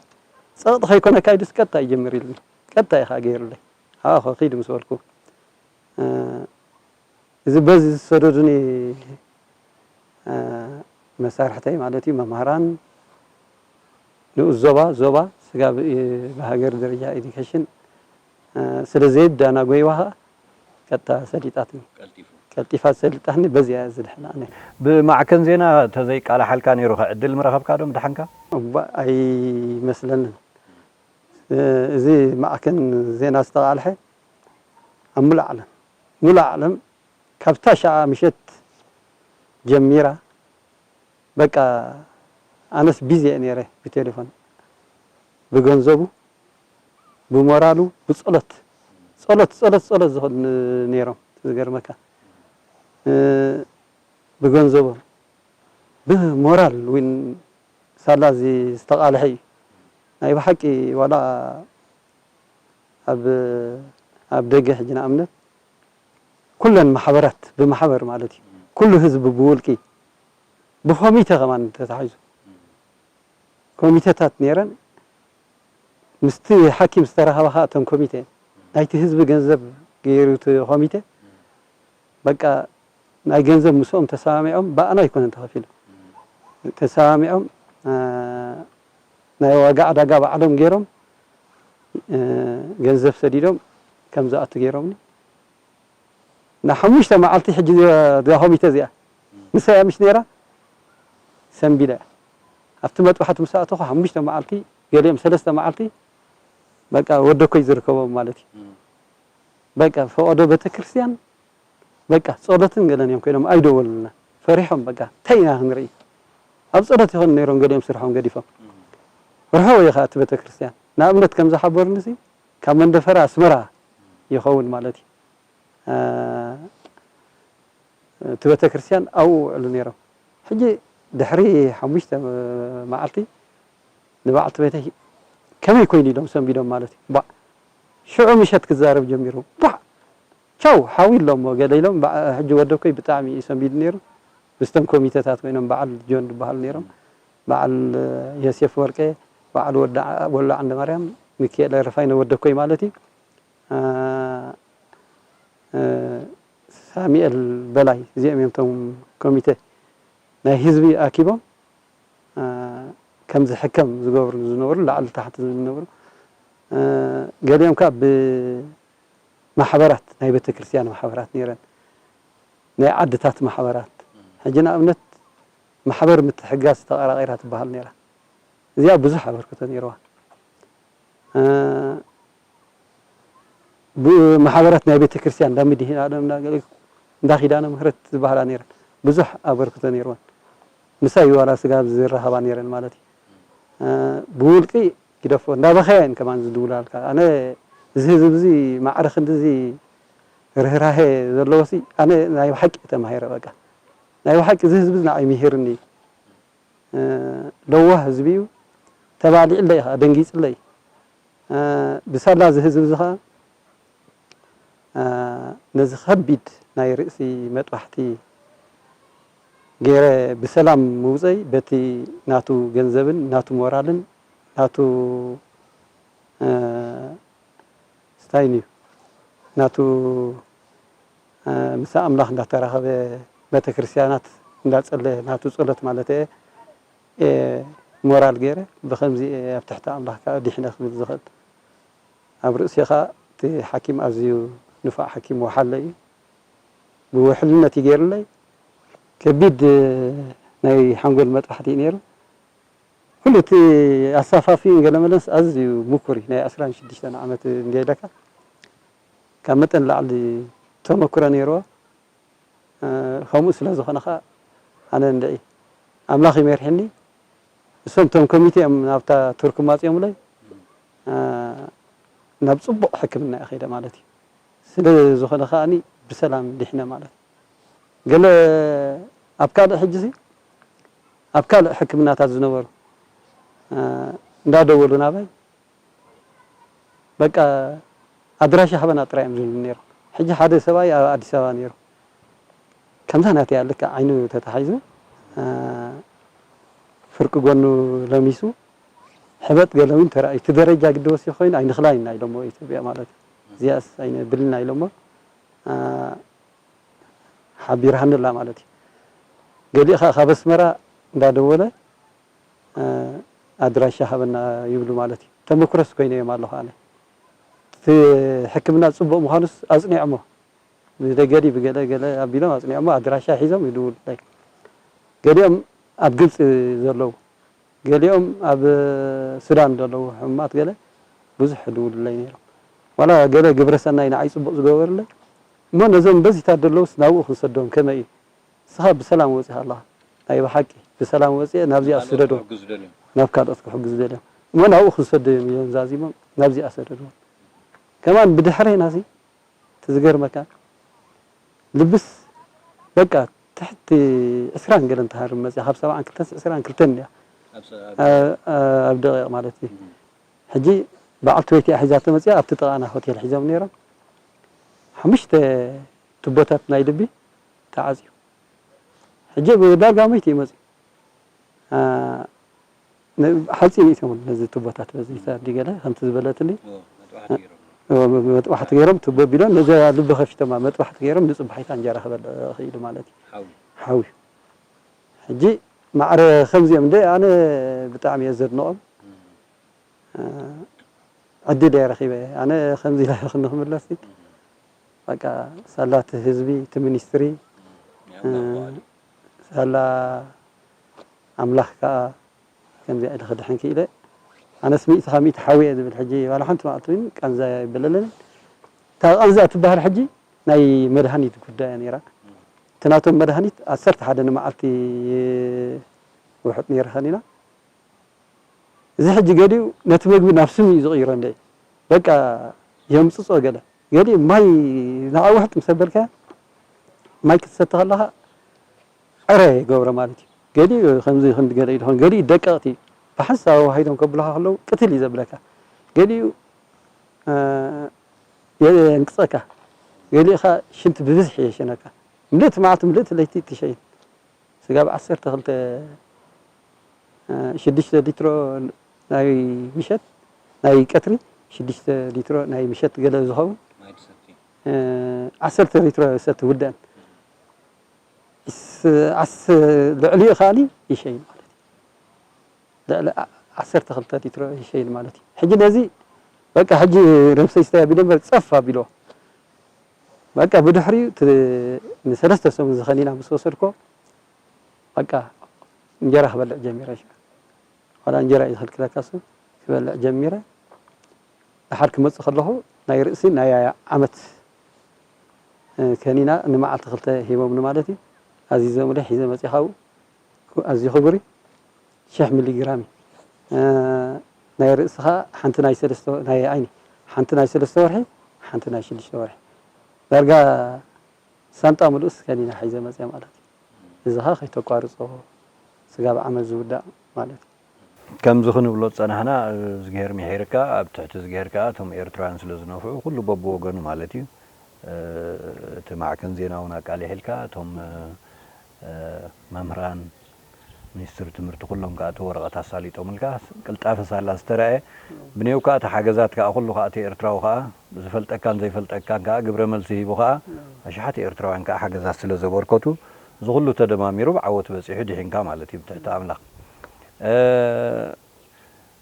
ጸቕጢ ከይኮነካ ኢሉስ ቀጥታ ይጀምር ኢሉኒ። ቀጥታ እዩ ኸኣ ገይሩለይ። ሃ፣ ኸ-፣ ኺድ ምስ በልኩ፣ እ፣ እዚ በዚ ዝሰደዱኒ፣ እ፣ መሳርሕተይ ማለት እዩ፣ መምሃራን፣ ንኡስ ዞባ፣ ዞባ፣ ስጋብ፣ እ፣ ብሃገር ደረጃ ኤዱኬሽን፣ እ፣ ስለ ዘየዳናጎይዋ ኸኣ ቀጥታ ሰሊጣትኒ። ቀልጢፉ። ቀልጢፋ ሰሊጣትኒ፣ በዚኣ እያ ዝድሕና ኣነ። ብማዕከን ዜና ተዘይቃላሓልካ ነይሩ ኸ ዕድል ምረኸብካ ዶ ምደሓንካ? እባ፣ ኣይመስለንን። እ፣ እዚ ማዕከን ዜና ዝተቓልሐ ኣብ ሙሉእ ዓለም፣ ሙሉእ ዓለም ካብታ ሸዓ ምሸት ጀሚራ በቃ ኣነስ ቢዚ እየ ነይረ ብቴሌፎን፣ ብገንዘቡ፣ ብሞራሉ፣ ብጸሎት፣ ጸሎት፣ ጸሎት፣ ጸሎት ዝኽእሉ ን-፣ ነይሮም። ዝገርመካ፣ እ፣ ብገንዘቦም፣ ብሞራል እውን ሳላ እዚ ዝተቓልሐ እዩ። ናይ ብሓቂ ዋላ ኣብ፣ ኣብ ደገ ሕጂ ንኣብነት ኩለን ማሕበራት ብማሕበር ማለት እዩ። ኩሉ ህዝቢ ብውልቂ፣ ብኮሚተ ከማን ተታሒዙ። ኮሚተታት ነይረን። ምስቲ ሓኪም ዝተራኸባ ኸዓ እተን ኮሚተ፣ ናይቲ ህዝቢ ገንዘብ ገይሩ እቲ ኮሚተ፣ በቃ ናይ ገንዘብ ምስኦም ተሰማሚዖም፣ ብኣና ኣይኮነን ተኸፊሉ። ተሰማሚዖም፣ እ፣ ናይ ዋጋ ዕዳጋ ባዕሎም ገይሮም፣ እ፣ ገንዘብ ሰዲዶም ከም ዝኣቱ ገይሮምኒ። ንሓሙሽተ መዓልቲ ሕጂ እዛ ኮሚተ እዚኣ፣ ንሳ እያ ምሽ ነይራ፣ ሰንቢዳ እያ። ኣብቲ መጥባሕቲ ምስ ኣተኹ ሓሙሽተ መዓልቲ፣ ገሊኦም ሰለስተ መዓልቲ፣ በቃ ወደኮይ ዝርከቦም ማለት እዩ። በቃ ፈቐዶ ቤተክርስትያን፣ በቃ ጸሎትን ገለን እዮም ኮይኖም ኣይደወሉልና። ፈሪሖም በቃ፣ እንታይ ኢና ክንርኢ? ኣብ ጸሎት ይኾኑ ነይሮም፣ ገሊኦም ስርሖም ገዲፎም። ርሑቕ እዩ ኸኣ እቲ ቤተክርስትያን። ንኣብነት ከም ዝሓበሩኒ ሲ፣ ካብ መንደፈራ ኣስመራ ይኸውን ማለት እዩ። እ፣ እቲ ቤተክርስትያን ኣብኡ ውዕሉ ነይሮም። ሕጂ ድሕሪ ሓሙሽተ መዓልቲ ንበዓልቲ ቤተይ ከመይ ኮይኑ ኢሎም ሰንቢዶም ማለት እዩ። ባዕ፣ ሽዑ ምሸት ክዛረብ ጀሚሩ። ባዕ፣ ቻው፣ ሓዊ ኣለዎ ገለ ኢሎም። ባዕ፣ ሕጂ ወደኮይ ብጣዕሚ እዩ ሰንቢዱ ነይሩ። ምስቶም ኮሚተታት ኮይኖም በዓል ጆን ዝበሃሉ ነይሮም። በዓል ዮሴፍ ወርቄ፣ በዓል ወዳ-፣ ወሎ ዓንደማርያም፣ ሚካኤል ረፋይነ ወደኮይ ማለት እዩ። እ፣ እ፣ ሳሙኤል በላይ፣ እዚኦም እዮም እቶም ኮሚተ ናይ ህዝቢ ኣኪቦም፣ እ፣ ከም ዝሕከም ዝገብሩ ዝነበሩ፣ ላዕሊ ታሕቲ ዝብሉ ዝነበሩ። እ፣ ገሊኦም ከኣ ብማሕበራት፣ ናይ ቤተክርስትያን ማሕበራት ነይረን፣ ናይ ዓድታት ማሕበራት። ሕጂ ንኣብነት ማሕበር ምትሕግጋዝ ተቐራቒራ ትበሃል ነይራ። እዚኣ ብዙሕ ኣበርክቶ ነይርዋ። እ፣ ብ-፣ ማሕበራት ናይ ቤተክርስትያን እንዳ ምድሂን ኣለም፣ እንዳ ገለ፣ እንዳ ኪዳነ ምህረት ዝበሃላ ነይረን። ብዙሕ ኣበርክቶ ነይርወን። ምሳይ ዋላ ስጋብ ዝራኸባ ነይረን ማለት እዩ። እ፣ ብውልቂ ግደፎ፣ እንዳ በኸያ እየን ከማን ዝድውላልካ። ኣነ እዚ ህዝቢ እዚ ማዕረ ክንድዚ ርህራሄ ዘለዎሲ፣ ኣነ ናይ ብሓቂ ተማሂረ በቃ። ናይ ብሓቂ እዚ ህዝቢ እዚ ንዓይ ምሂርኒ እዩ። እ፣ ለዋህ ህዝቢ እዩ። ተባሊዕለይ ኸዓ፣ ደንጊጽለይ። እ፣ ብሳላ እዚ ህዝቢ እዚ ኸዓ፣ እ፣ ነዚ ኸቢድ ናይ ርእሲ መጥባሕቲ ገይረ ብሰላም ምውፀይ በቲ ናቱ ገንዘብን ናቱ ሞራልን ናቱ፣ እ፣ ስታይን እዩ። ናቱ፣ እ፣ ምስ ኣምላኽ እንዳተራኸበ፣ ቤተክርስትያናት እንዳጸለ፣ ናቱ ጸሎት ማለት እየ፣ እየ ሞራል ገይረ፣ ብኸምዚ እየ ኣብ ትሕቲ ኣምላኽ ከኣ ዲሕነ ክብል ዝኽእል። ኣብ ርእሲ ከኣ እቲ ሓኪም ኣዝዩ ንፉዕ ሓኪም ወሓለ እዩ። ብውሕልነት እዩ ገይሩለይ። ከቢድ ናይ ሓንጎል መጥባሕቲ እዩ ነይሩ። ኩሉ እቲ ኣሳፋፊኡን ገለ መለስ ኣዝዩ ምኩር እዩ። ናይ ዕስራን ሽዱሽተን ዓመት እንዲያ ኢለካ፣ ካብ መጠን ላዕሊ ተመኩሮ ነይርዎ። እ፣ ከምኡ ስለ ዝኾነ ኸኣ ኣነ እንድዒ ኣምላኽ ይመርሕኒ። እሶም እቶም ኮሚቴ እዮም ናብታ ቱርክ ማጺኦምለይ፣ እ፣ ናብ ጽቡቕ ሕክምና እየ ከይደ ማለት እዩ። ስለ ዝኾነ ከኣኒ ብሰላም ዲሕነ ማለት። ገለ ኣብ ካልእ ሕጂሲ፣ ኣብ ካልእ ሕክምናታት ዝነበሩ፣ እ፣ እንዳደወሉ ናባይ፣ በቃ ኣድራሻ ሃበና ጥራይ እዮም ዝብሉ ነይሮም። ሕጂ ሓደ ሰብኣይ ኣብ ኣዲስ ኣበባ ነይሩ። ከምዛ ናተይ ልክዕ ዓይኑ ተታሒዙ፣ እ፣ ፍርቂ ጎኑ ለሚሱ፣ ሕበጥ ገለ እውን ተራእዩ። እቲ ደረጃ ግዲ ወሲኹ ኮይኑ ኣይንኽላይን ኢና ኢሎሞ ኢትዮጵያ ማለት እዩ። እዚኣስ ኣይነብልን ኢና ኢሎሞ፣ እ፣ ሓቢርሃኒ ኣላ ማለት እዩ። ገሊኡ ኸዓ ካብ ኣስመራ እንዳደወለ፣ እ፣ ኣድራሻ ሃበና ይብሉ ማለት እዩ። ተመኩሮስ ኮይነ እዮም ኣለኹ ኣነ። እቲ ሕክምና ጽቡቕ ምዃኑስ ኣጽኒዖሞ። ብደገዲ ብገለ ገለ ኣቢሎም ኣጽኒዖሞ፣ ኣድራሻ ሒዞም ይድውሉለይ። ገሊኦም ኣብ ግብጺ ዘለዉ፣ ገሊኦም ኣብ ሱዳን ዘለዉ ሕሙማት ገለ ብዙሕ ይድውሉለይ ነይሮም። ዋላ ገለ ግብረ ሰናይ ንዓይ ጽቡቕ ዝገበሩለይ፣ እሞ ነዞም በዚታት ዘለዉስ ናብኡ ክንሰዶም ከመይ እዩ? ንስኻ ብሰላም ወጺኻ ኣለኻ። ናይ ብሓቂ ብሰላም ወፅኤ ናብዚኣ ዝስደድዎ፣ ናብ ካልኦት ክሕግዙ ደልዮም እሞ ናብኡ ክዝሰዱ እዮም ኢሎም ዛዚሞም ናብዚኣ ሰደድዎም። ከማን ብድሕሬና ሲ እቲ ዝገርመካ ልብስ በቃ ትሕቲ ዕስራን ገለን ትሃርም መፅያ፣ ካብ ሰብዓን ክልተን ዕስራን ክልተን እያ ኣብ ደቂቕ ማለት እዩ። ሕጂ በዓልቲ ቤት እያ ሒዛቶ መፅያ። ኣብቲ ጥቓና ሆቴል ሒዞም ነይሮም። ሓሙሽተ ቱቦታት ናይ ልቢ ተዓፅዩ። ሕጂ ዳርጋ መይት እዩ መፅዩ። ሓፂን እቶም ነዚ ቱቦታት በዚ ተዲ ገለ ከምቲ ዝበለትኒ መጥባሕቲ ገይሮም ቱቦ ቢሎም ነዚ ልቢ ከፊቶማ መጥባሕቲ ገይሮም ንፅባሒታ እንጀራ ክበልዕ ክኢሉ ማለት እዩ። ሓዊ ሕጂ ማዕረ ከምዚኦም እንደ ኣነ ብጣዕሚ እየ ዘድንቖም። ዕድል እየ ረኺበ። ኣነ ከምዚ ኢለ ክንክምለስ በቃ ሳላ እቲ ህዝቢ እቲ ሚኒስትሪ ሳላ ኣምላኽ ከዓ ከምዚኣ ኢለ ክድሕን ክኢለ። ኣነስ ሚእቲ ካብ ሚእቲ ሓዊ እየ ዝብል ሕጂ ዋላ ሓንቲ መዓልቲ እውን ቃንዛ ይበለለኒ። እታ ቃንዛ ትበሃል ሕጂ ናይ መድሃኒት ጉዳይ እያ ነይራ። እቲ ናቶም መድሃኒት ዓሰርተ ሓደ ንመዓልቲ ውሕጥ ነይረ ከኒና። እዚ ሕጂ ገሊኡ ነቲ መግቢ ናብ ስም እዩ ዝቕይሮ እንደ በቃ የምፅፆ ገለ ገሊኡ ማይ ንዓ ውሕጥ ምስ ኣበልካያ ማይ ክትሰቲ ከለኻ ዕረ ይገብሮ ማለት እዩ። ገሊኡ ከምዚ ክንዲ ገለ ኢልኾን ገሊኡ ደቀቕቲ ብሓንሳብ ዋሂዶም ከብሉኻ ከለዉ ቅትል እዩ ዘብለካ። ገሊኡ የንቅፀካ። ገሊኡ ኸዓ ሽንቲ ብብዝሒ የሸነካ። ምልእቲ መዓልቲ ምልእቲ ለይቲ ትሸይን። ስጋብ ዓሰርተ ክልተ ሽዱሽተ ሊትሮ ናይ ምሸት ናይ ቀትሪ ሽዱሽተ ሊትሮ ናይ ምሸት ገለ ዝኸውን ዓሰርተ ሊትሮ ሰቲ ውዳን ልዕሊኡ ከዓኒ ይሸይን ማለት እዩ። ልዕሊ ዓሰርተ ክልተ ሊትሮ ይሸይን ማለት እዩ። ሕጂ ነዚ በቃ ሕጂ ረምሰይ ስተይ ኣቢለ እምበር ጸፍ ኣቢሎ በቃ ብድሕሪኡ ንሰለስተ ሰሙን ዝኸኒና ምስ ወሰድኮ በቃ እንጀራ ክበልዕ ጀሚረ። ዋላ እንጀራ እዩ ዝኽልክለካ እሱ ክበልዕ ጀሚረ። ደሓር ክመፅእ ከለኹ ናይ ርእሲ ናይ ዓመት ከኒና ንመዓልቲ ክልተ ሂቦምኒ ማለት እዩ። ኣዚዞምለይ ሒዘ መፅእ ካብኡ ኣዝዩ ክቡር እዩ። ሽሕ ሚሊግራም እዩ። ናይ ርእሲ ከዓ ሓንቲ ናይ ሰለስተ ናይ ዓይኒ ሓንቲ ናይ ሰለስተ ወርሒ ሓንቲ ናይ ሽዱሽተ ወርሒ ዳርጋ ሳንጣ ምሉእስ ከኒና ሒዘ መፅያ ማለት እዩ። እዚ ኸዓ ከይተቋርፆ ስጋብ ዓመት ዝውዳእ ማለት እዩ። ከምዚ ክንብሎ ዝፀናሕና እዝግሄር ምሒርካ ኣብ ትሕቲ እዝግሄር ከዓ እቶም ኤርትራውያን ስለ ዝነፍዑ ኩሉ በብወገኑ ማለት እዩ። እቲ ማዕከን ዜና እውን ኣቃሊሒልካ እቶም መምህራን ሚኒስትሪ ትምህርቲ ኩሎም ከዓ እቲ ወረቐት ኣሳሊጦምልካ ቅልጣፈ ሳላ ዝተረኣየ ብኔው ከዓ እቲ ሓገዛት ከዓ ኩሉ ከዓ እቲ ኤርትራዊ ከዓ ዝፈልጠካን ዘይፈልጠካን ከዓ ግብረ መልሲ ሂቡ ከዓ ኣሽሓት ኤርትራውያን ከዓ ሓገዛት ስለ ዘበርከቱ እዚ ኩሉ ተደማሚሩ ብዓወት በፂሑ ድሒንካ ማለት እዩ ብትሕቲ ኣምላኽ።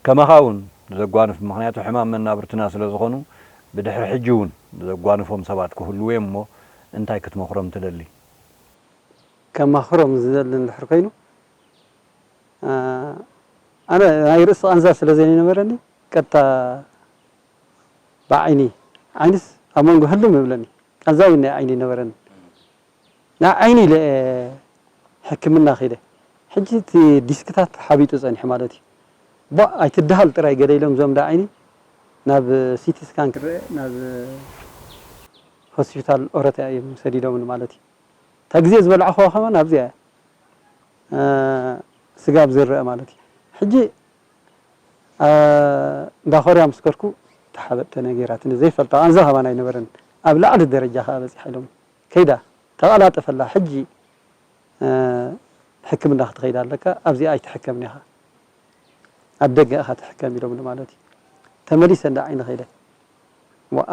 ከማኻ እውን ዘጓንፍ ምኽንያቱ ሕማም መናብርትና ስለ ዝኾኑ ብድሕሪ ሕጂ እውን ዘጓንፎም ሰባት ክህልዉ እዮም እሞ እንታይ ክትመኽሮም ትደሊ? ከማኽሮም ዝደሊ እንድሕር ኮይኑ ኣነ ናይ ርእሲ ቃንዛ ስለ ዘይነበረኒ ቀጥታ ብዓይኒ ዓይንስ ኣብ መንጎ ህልም ይብለኒ ቃንዛ እውን ናይ ዓይኒ ይነበረኒ ናይ ዓይኒ ኢለ ሕክምና ኸይደ ሕጂ እቲ ዲስክታት ሓቢጡ ጸኒሑ ማለት እዩ ቧ ኣይትደሃል ጥራይ ገለ ኢሎም እዞም ዳ ዓይኒ ናብ ሲቲ ስካን ክረአ ናብ ሆስፒታል ኦረታ እዮም ሰዲዶምኒ ማለት እዩ እታ ግዜ ዝበላዕኽዋ ከማን ኣብዚኣ ስጋብ ዝረአ ማለት እዩ ሕጂ እንዳ ኮርያ ምስ ከድኩ ተሓበጥ ተነጊራትኒ ዘይፈልጣ ቃንዛ ከማን ኣይነበረን ኣብ ላዕሊ ደረጃ ከኣ በፂሓ ኢሎም ከይዳ ተቐላጠፈላ ሕጂ ሕክምና ክትኸይድ ኣለካ ኣብዚኣ ኣይትሕከምን ኢኻ ኣብ ደገ ኢኻ ትሕከም ኢሎምኒ ማለት እዩ ተመሊሰ እንዳ ዓይኒ ከይደ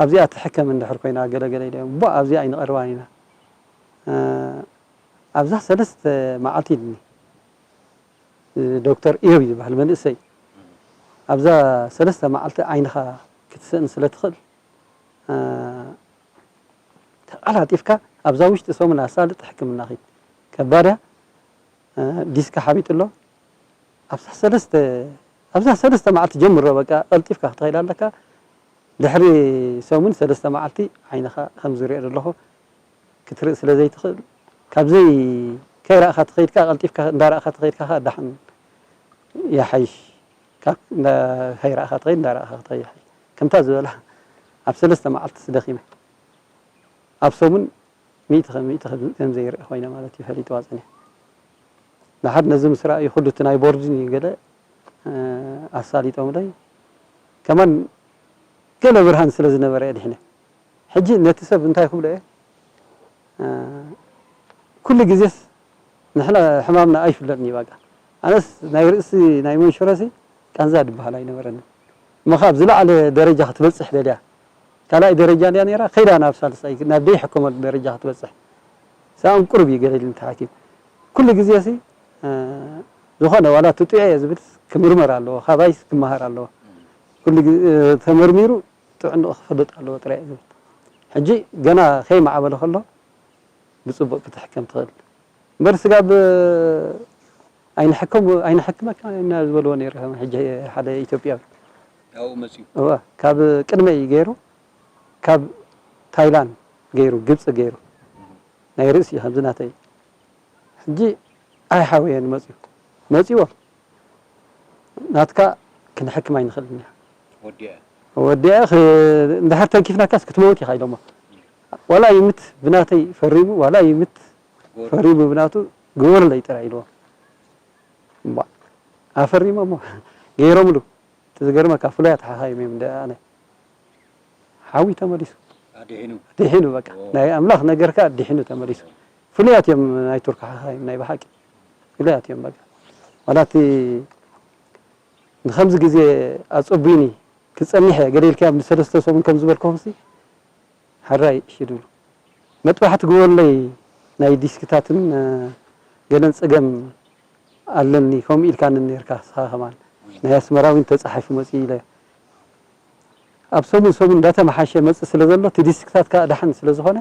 ኣብዚኣ ትሕከም እንድሕር ኮይና ገለገለ ኢለ እሞ ኣብዚኣ ኣይንቐርባን ኢና ኣብዛ ሰለስተ መዓልቲ ኢልኒ ዶክተር ኢዮብ ዝበሃል መንእሰይ ኣብዛ ሰለስተ መዓልቲ ዓይንኻ ክትስእን ስለ ትኽእል ተቐላጢፍካ ኣብዛ ውሽጢ ሰሙን ኣሳልጥ ሕክምና ኺድ ከባድያ ዲስካ ሓቢጡ ኣሎ ኣብዛ ሰለስተ ኣብዛ ሰለስተ መዓልቲ ጀምሮ በቃ ቀልጢፍካ ክትኸይድ ኣለካ ድሕሪ ሰሙን ሰለስተ መዓልቲ ዓይንኻ ከም ዝሪኦ ዘለኹ ክትርኢ ስለ ዘይትኽእል ካብዘይ ከይረኣኻ ትኸይድካ፣ ቀልጢፍካ እንዳረኣኻ ትኸይድካ ኸኣ ደሓን ይሓይሽ። ካብ እንዳ-፣ ከይረኣኻ ትኸይድ፣ እንዳረኣኻ ክትኸይድ ይሓይሽ። ከምታ ዝበላ ኣብ ሰለስተ መዓልትስ ደኺመ። ኣብ ሰሙን ሚእቲ ከም ሚእቲ ከም፣ ከም ዘይርኢ ኮይነ ማለት እዩ፣ ፈሊጥዋ ጸኒሐ። ደሓር ነዚ ምስ ረኣዩ፣ ኩሉ እቲ ናይ ቦርድን እዩ ገለ፣ እ፣ ኣሳሊጦምለይ። ከማን ገለ ብርሃን ስለ ዝነበረ እየ ድሒነ። ሕጂ ነቲ ሰብ እንታይ ክብሎ እየ? እ፣ ኩሉ ግዜስ ንሕና ሕማምና ኣይፍለጥን እዩ፣ በቃ። ኣነስ ናይ ርእሲ ናይ መንሽሮሲ ቃንዛ ዝበሃል ኣይነበረንን። እሞ ካብ ዝለዓለ ደረጃ ክትበጽሕ ደልያ። ካልኣይ ደረጃ ድያ ነይራ፣ ከይዳ ናብ ሳልሳይ፣ ናብ ዘይሕከመሉ ደረጃ ክትበጽሕ። ሰኣን ቁሩብ እዩ ገለ ኢሉ እቲ ሓኪም። ኩሉ ግዜሲ፣ እ፣ ዝኾነ ዋላ እቲ ጥዑይ እየ ዝብል ክምርመር ኣለዎ፣ ካባይስ ክመሃር ኣለዎ። ኩሉ ግዜ፣ እ፣ ተመርሚሩ ጥዕንኡ ክፈልጥ ኣለዎ ጥራይ እየ ዝብል። ሕጂ ገና ከይማዕበለ ከሎ ብጽቡቕ ክትሕከም ትኽእል። እምበር ስጋብ ኣይንሕከም-፣ ኣይንሕክመካ ኢና ዝበልዎ ነይሩ። ከም ሕጂ ሓደ ኢትዮጵያዊ ካብኡ መጺኡ። እወ፣ ካብ ቅድመይ ገይሩ፣ ካብ ታይላንድ ገይሩ፣ ግብጺ ገይሩ፣ ናይ ርእሲ እዩ ከምዚ ናተይ። ሕጂ ኣይሓወየን መጺኡ። መጺዎ፣ ናትካ ክንሕክም ኣይንኽእልን ኢና። ወዲኣ። ወዲኣ ኽ-፣ እንድሕር ተንኪፍናካስ ክትመውት ኢኻ ኢሎሞ። ዋላ ይምት ብናተይ ፈሪሙ፣ ዋላ ይምት ጎር። ፈሪሙ ብናቱ ግበረለይ ጥራይ ኢልዎ። እምቧ፣ ኣፈሪሞሞ፣ ገይሮምሉ። እቲ ዝገርመካ ፍሉያት ሓኻይም እዮም እንደ ኣነ። ሓዊ ተመሊሱ። ኣድሒኑ። ድሒኑ በቃ። ኦ። ናይ ኣምላኽ ነገርካ ድሒኑ ተመሊሱ። ፍሉያት እዮም ናይ ቱርክ ሓኻይም ናይ ብሓቂ። ፍሉያት እዮም በቃ። ዋላ እቲ ንኸምዚ ግዜ ኣጸቡዩኒ ክጸንሕ እየ ገለ ኢልካዮም ንሰለስተ ሰሙን ከም ዝበልኩኹምሲ፣ ሕራይ እሺ ድብሉ። መጥባሕቲ ግበሩለይ፣ ናይ ዲስክታትን፣ እ፣ ገለን ጸገም ኣለኒ፣ ከምኡ ኢልካኒ ኔርካ ንስኻ ከማን። ናይ ኣስመራ እውን ተጻሒፉ መጺኡ ኢለ። ኣብ ሰሙን ሰሙን እንዳተመሓሸ መጽእ ስለ ዘሎ፣ እቲ ዲስክታት ከኣ ደሓን ስለ ዝኾነ፣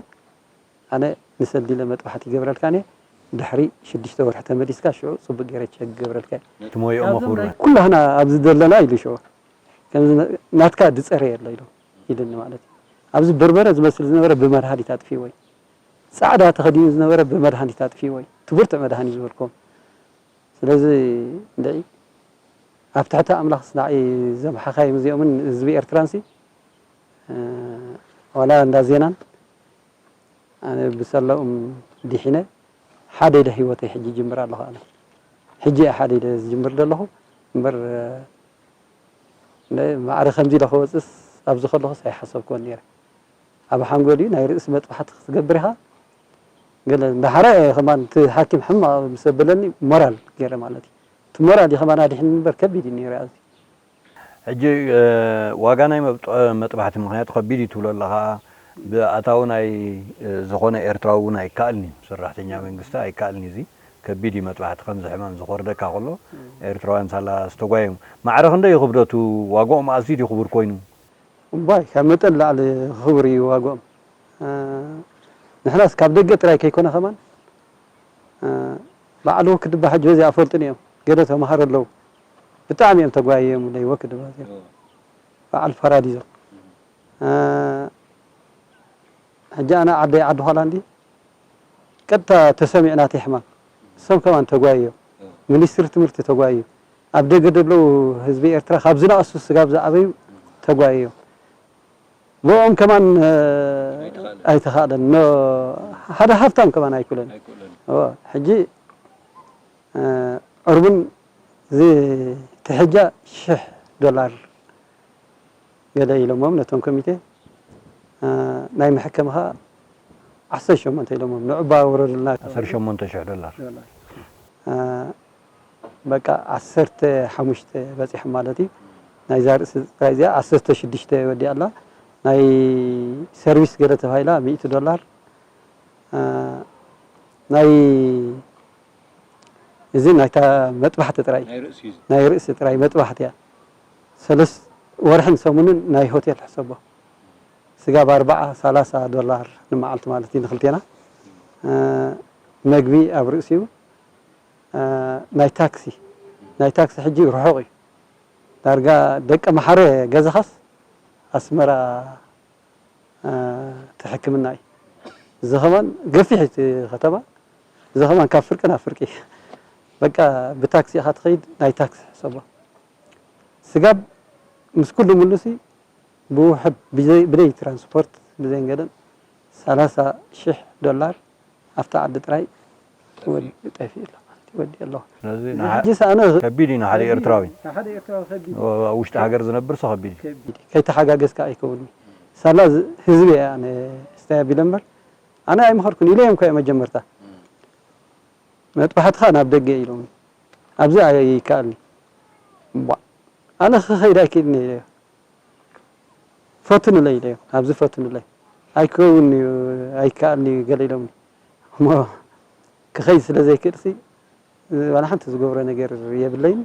ኣነ ንሰልዲ ኢለ መጥባሕቲ ይገብረልካ እየ። ድሕሪ ሽዱሽተ ወርሒ ተመሊስካ ሽዑ ጽቡቅ ገይረ ቸክ ክገብረልካ እየ። ትሞይኦ መኹር። ኩላህና ኣብዚ ዘለና ኢሉ ሽዑ። ከምዚ ነ-፣ ናትካ ድጸረ የሎ ኢሉ፣ ኢሉኒ ማለት እዩ። ኣብዚ በርበረ ዝመስል ዝነበረ ብመድሃኒት ኣጥፊእዎ እዩ። ጻዕዳ ተኸዲኑ ዝነበረ ብመድሃኒት ኣጥፊእዎ እዩ። እቲ ብርቱዕ መድሃኒት ዝበልኩም። ስለዚ እንድዒ ኣብ ትሕቲ ኣምላኽስ ንዓይ ዘምሓኻይም እዚኦምን ህዝቢ ኤርትራንሲ፣ እ፣ ዋላ እንዳ ዜናን ኣነ ብሰለኡም ዲሒነ ሓደ ኢደ ህይወተይ ሕጂ ይጅምር ኣለኹ። ኣነ ሕጂ እየ ሓደ ኢደ ዝጅምር ዘለኹ እምበር፣ እ፣ ማዕረ ከምዚ ኢለ ክወፅስ ኣብዚ ከለኹስ ኣይሓሰብኩዎን ነይረ። ኣብ ሓንጎል እዩ ናይ ርእሲ መጥባሕቲ ክትገብር ኢኻ። ገለ እንዳሓረ ከማን እቲ ሓኪም ሕማቕ ምስ ኣበለኒ ሞራል ገይረ ማለት እዩ። እቲ ሞራል እዩ ከማን ኣድሒኒ እምበር ከቢድ እዩ ነይሩ ኣብዚ። ሕጂ፣ እ፣ ዋጋ ናይ መብጥ-፣ መጥባሕቲ ምኽንያቱ ከቢድ እዩ ትብሎ ኣለኻ። ብኣታዊ ናይ፣ እ፣ ዝኾነ ኤርትራዊ እውን ኣይከኣልን እዩ። ሰራሕተኛ መንግስቲ ኣይከኣልን እዩ። እዚ ከቢድ እዩ መጥባሕቲ። ከምዚ ሕማም ዝኸርደካ ከሎ፣ እም። ኤርትራውያን ሳላ ዝተጓየሙ። ማዕረ ክንደይ እዩ ክብደቱ? ዋጋኦም ኣዝዩ ድዩ ክቡር ኮይኑ? እምባይ፣ ካብ መጠን ላዕሊ ክቡር እዩ ዋጋኦም። እ፣ ንሕናስ ካብ ደገ ጥራይ ከይኮነ ከማን፣ እ፣ በዓል ወክድ እባ ሕጂ በዚኣ ኣፈልጡን እዮም። ገለ ተምሃሮ ኣለዉ። ብጣዕሚ እዮም ተጓይዮም ናይ ወክድ እባ እዚኦም። ኦ። በዓል ፓራዲዞ። እ፣ ሕጂ ኣነ ዓደይ ዓዲ ሆላንድ እዩ። ቀጥታ ተሰሚዑ ናተይ ሕማም። እሶም ከማን ተጓይዮም። ኦ። ሚኒስትሪ ትምህርቲ ተጓይዩ። ኣብ ደገ ዘለዉ ህዝቢ ኤርትራ ካብ ዝነኣሱ ስጋብ ዝዓበዩ ተጓይዮም። ብኦም ከማን፣ እ፣ ኣይተኻእለን። ኣይተኻእለን። ኖ፣ ሓደ ሃብታም ከማን ኣይኩለን። ኣይኩለን። እወ፣ ሕጂ፣ እ፣ ዕርቡን እዚ ትሕጃ ሽሕ ዶላር ገለ ኢሎሞም ነቶም ኮሚቴ፣ እ፣ ናይ መሐከሚ ኸኣ ዓሰርተ ሸሞንተ ኢሎሞም። ንዑባ ውረዱልና። ዓሰርተ ሸሞንተ ሽሕ ዶላር። ዶላር። እ፣ በቃ ዓሰርተ ሓሙሽተ በጺሖም ማለት እዩ። ናይዛ ርእሲ ጥራይ እዚኣ ዓሰርተ ሽዱሽተ ወዲኣ ኣላ። ናይ ሰርቪስ ገለ ተባሂላ ሚእቲ ዶላር። እ፣ ናይ እዚ ናይታ መጥባሕቲ ጥራይ። ናይ ርእሲ እዩ። ናይ ርእሲ ጥራይ መጥባሕቲ እያ። ሰለስ-፣ ወርሕን ሰሙንን ናይ ሆቴል ሕሰቦ። ስጋብ ኣርብዓ፣ ሰላሳ ዶላር ንመዓልቲ ማለት እዩ ንክልቴና። እ፣ መግቢ ኣብ ርእሲኡ። እ፣ ናይ ታክሲ፣ ናይ ታክሲ ሕጂ ርሑቕ እዩ። ዳርጋ ደቀ መሓረ ገዛኻስ ኣስመራ፣ እ፣ እቲ ሕክምና እዩ። እዚ ከማን ገፊሕ እቲ ከተማ እዚ ከማን ካብ ፍርቂ ናብ ፍርቂ። በቃ ብታክሲ ኢኻ ትኸይድ፣ ናይ ታክሲ ሕሰቦ። ስጋብ ምስ ኩሉ ምሉሲ ብውሕድ ብዘይ፣ ብዘይ ትራንስፖርት፣ ብዘይ ገለን ሰላሳ ሽሕ ዶላር ኣብታ ዓዲ ጥራይ ወዲ-፣ ጠፊኡ ኣሎ ማለት እዩ፣ ወዲኡ ኣሎ። ስለዚ እዚ ንሓ-፣ ሕጂስ ኣነ ከቢድ እዩ ንሓደ ኤርትራዊ። ንሓደ ኤርትራዊ ከቢድ እዩ። ኣብ ውሽጢ ሃገር ዝነብር ሰው ከቢድ እዩ። ከቢድ እዩ። ከይተሓጋገዝካ ኣይከውንን። ሳላ ዝ-፣ ህዝቢ እየ ኣነ ስታይ ኣቢለ እምበር፣ ኣነ ኣይምኸርኩን ኢለ እዮም እኮ መጀመርታ። መጥባሕትኻ ናብ ደገ ኢሎም። ኣብዚ ኣይከኣልኒ። እቧ፣ ኣነ ክኸይድ ኣይክእልን እየ ኢለዮ። ፈትኑለይ ኢለዮ። ኣብዚ ፈትኑለይ። ኣይከውን እዩ፣ ኣይከኣልን እዩ ገለ ኢሎምኒ። እሞ ክኸይድ ስለ ዘይክእልሲ፣ ዋላ ሓንቲ ዝገብሮ ነገር የብለይን።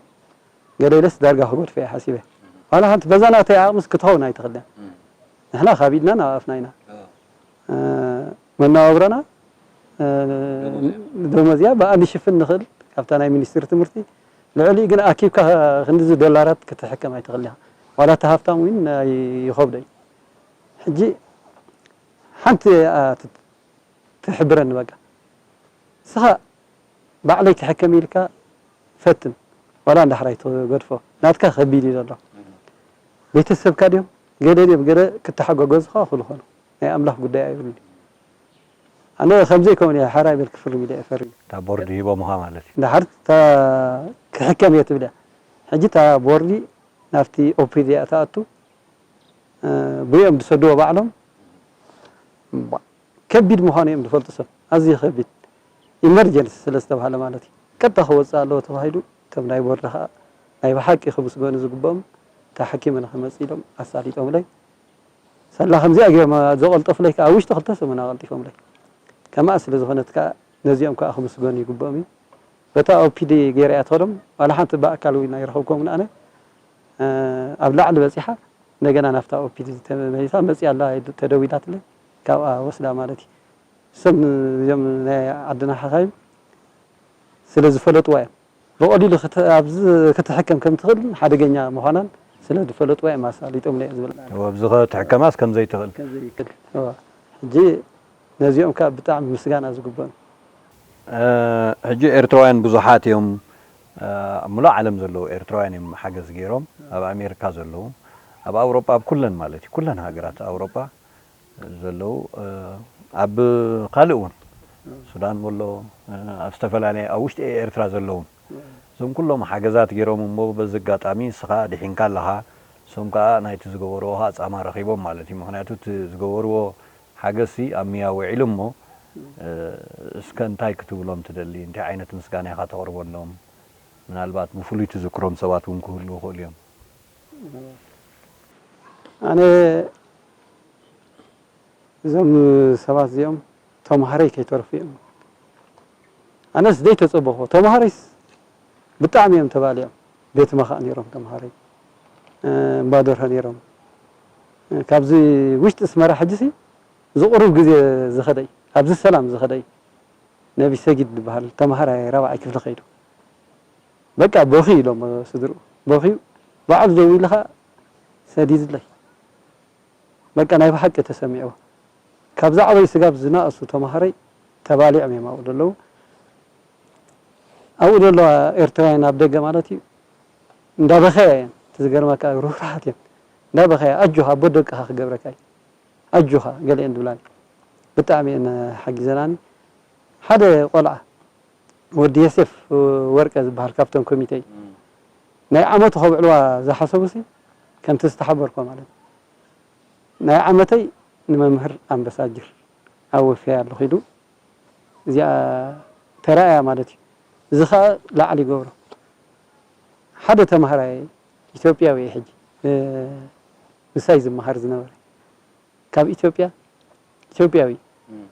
ገለ ኢለስ ዳርጋ ክገድፎ እየ ሓሲበ። ዋላ ሓንቲ በዛ ናተይ ዓቕምስ ክትኸውን ኣይትኽእልን። ንሕና ካብ ኢድና ናብ ኣፍና ኢና። እ፣ መነባብሮና፣ እ፣ ደሞዝ እያ። ደሞዝ እያ፣ ብኣ ንሽፍን ንኽእል። ካብታ ናይ ሚኒስትሪ ትምህርቲ ልዕሊኡ ግን ኣኪብካ ክንድዚ ዶላራት ክትሕከም ኣይትኽእልን ኢኻ። ዋላ እቲ ሃፍታም እውን ኣይ-፣ ይኸብዶ እዩ። ሕጂ ሓንቲ፣ እ፣ ት-፣ ትሕብረኒ በቃ። ንስኻ ባዕለይ ክሕከም ኢልካ ፈትን። ዋላ እንዳሕራይ ትገድፎ። ናትካ ከቢድ እዩ ዘሎ። ቤተሰብካ ድዮም? ገለ ድዮም? ገለ ክተሓጓገዙኻ ክኽእሉ ይኾኑ። ናይ ኣምላኽ ጉዳይ ኣይብሉን። ኣነ ከምዘይ ከውን እየ ሓራይ በል ክፍርም ኢለ እየ ፈሪመ። እታ ቦርድ ሂቦምኻ ማለት እዩ። እንድሓር እታ ክሕከም እየ ትብል እያ። ሕጂ እታ ቦርዲ ናብቲ ኦፒዲ እያ ትኣቱ። እ፣ ብኦም ዝሰድዎ ባዕሎም። እባ፣ ከቢድ ምዃኑ እዮም ዝፈልጡ ሰብ። ኣዝዩ ከቢድ። ኢመርጀንሲ ስለ ዝተባህለ ማለት እዩ። ቀጥታ ክወፅእ ኣለዎ ተባሂሉ፣ እቶም ናይ ቦርድ ኸዓ ናይ ብሓቂ ክምስገኑ ዝግብኦም፣ ተሓኪመ ንኽመፅእ ኢሎም ኣሳሊጦምለይ። ሳላ ከምዚኣ ገይሮም ዘቐልጠፉለይ ከዓ፣ ኣብ ውሽጢ ክልተ ሰሙን ኣቐልጢፎምለይ። ከምኣ ስለ ዝኾነት ከዓ፣ ነዚኦም ከዓ ክምስገኑ ይግብኦም እዩ። በታ ኦፒዲ ገይረ እያ ትኸዶም። ዋላ ሓንቲ ብኣካል እውን ኣይረኸብኩዎምን ኣነ። እ፣ ኣብ ላዕሊ በፂሓ፣ እንደገና ናብታ ኦፒዲ ተመሊሳ መፂኣ ኣላ፣ ተደዊላትለይ፣ ካብኣ ወስዳ ማለት እዩ። እሶም እዚኦም ናይ ዓድና ሓኻይም ስለ ዝፈለጥዋ እዮም። ብቐሊሉ ክተ-፣ ኣብዚ ክትሕከም ከም ትኽእል ሓደገኛ ምዃናን ስለ ዝፈለጥዋ እዮም ኣሳሊጦምለይ ዝብል። እወ፣ ኣብዚ ክትሕከማስ ከም ዘይትኽእል። ከም ዘይትኽእል። እወ። ሕጂ ነዚኦም ከኣ ብጣዕሚ ምስጋና ዝግብኦም። እ፣ ሕጂ ኤርትራውያን ብዙሓት እዮም። እ፣ ኣብ ሙሉእ ዓለም ዘለዉ ኤርትራውያን እዮም ሓገዝ ገይሮም። ኣብ ኣሜሪካ ዘለዉ፣ ኣብ ኣውሮጳ፣ ኣብ ኩለን ማለት እዩ፣ ኩለን ሃገራት ኣውሮጳ ዘለዉ፣ እ፣ ኣብ ካልእ እውን ሱዳን በሎ፣ እ፣ ኣብ ዝተፈላለየ ኣብ ውሽጢ ኤርትራ ዘለዉ እዞም ኩሎም ሓገዛት ገይሮም እሞ በዚ ኣጋጣሚ ንስኻ ድሒንካ ኣለኻ። እሶም ከኣ ናይቲ ዝገበርዎ ከኣ ጻማ ረኺቦም ማለት እዩ። ምኽንያቱ እቲ ዝገበርዎ ሓገዝሲ ኣብ ሚያ ውዒሉ እሞ፣ እ፣ እስከ እንታይ ክትብሎም ትደሊ? እንታይ ዓይነት ምስጋና ኢኻ ተቕርበሎም? ምናልባት ብፍሉይ ትዝክሮም ሰባት እውን ክህልዉ ይኽእሉ እዮም። ኣነ እዞም ሰባት እዚኦም ተምሃረይ ከይተርፉ እዮም። ኣነስ ዘይተጸበኹዎ። ተምሃረይስ ብጣዕሚ እዮም ተባሊዖም። ቤት መኻእ ነይሮም ተምሃረይ። እ፣ እምባ ደርሆ ነይሮም። እ፣ ካብዚ ውሽጢ ኣስመራ ሕጂሲ ዝቕሩብ ግዜ ዝኸደ እዩ። ኣብዚ ሰላም ዝኸደ እዩ። ነቢ ሰጊድ ዝበሃል ተምሃራይ ራብዓይ ክፍሊ ከይዱ። በቃ በኺ ኢሎም ስድርኡ። በኺዩ ባዕሉ ደዊሉ ኸኣ ሰዲድለይ። በቃ ናይ ብሓቂ ተሰሚዕዎ። ካብ ዝዓበዩ ስጋብ ዝነኣሱ ተምሃረይ ተባሊዖም እዮም ኣብኡ ዘለዉ። ኣብኡ ዘለዋ ኤርትራውያን ኣብ ደገ ማለት እዩ፣ እንዳበኸያ እየን። እቲ ዝገርመካ ርህሩሃት እየን። እንዳበኸያ፣ "ኣጆኻ፣ ኣቦ ደቅኻ ክገብረካ እዩ። ኣጆኻ" ገለኤን ዝብላኒ። ብጣዕሚ እየን ሓጊዘናኒ። ሓደ ቆልዓ ወዲ የሴፍ ወርቀ ዝበሃል ካብቶም ኮሚቴ እዩ። ናይ ዓመቱ ከብዕልዋ ዝሓሰቡሲ ከምቲ ዝተሓበርኮ ማለት እዩ። ናይ ዓመተይ ንመምህር ኣምበሳጅር ኣወፍያ ኣለኹ ኢሉ እዚኣ ተራእያ ማለት እዩ። እዚ ኸኣ ላዕሊ ይገብሮ። ሓደ ተምሃራይ ኢትዮጵያዊ እዩ ሕጂ፣ እ፣ ምሳይ ዝመሃር ዝነበረ። ካብ ኢትዮጵያ፣ ኢትዮጵያዊ፣ እም።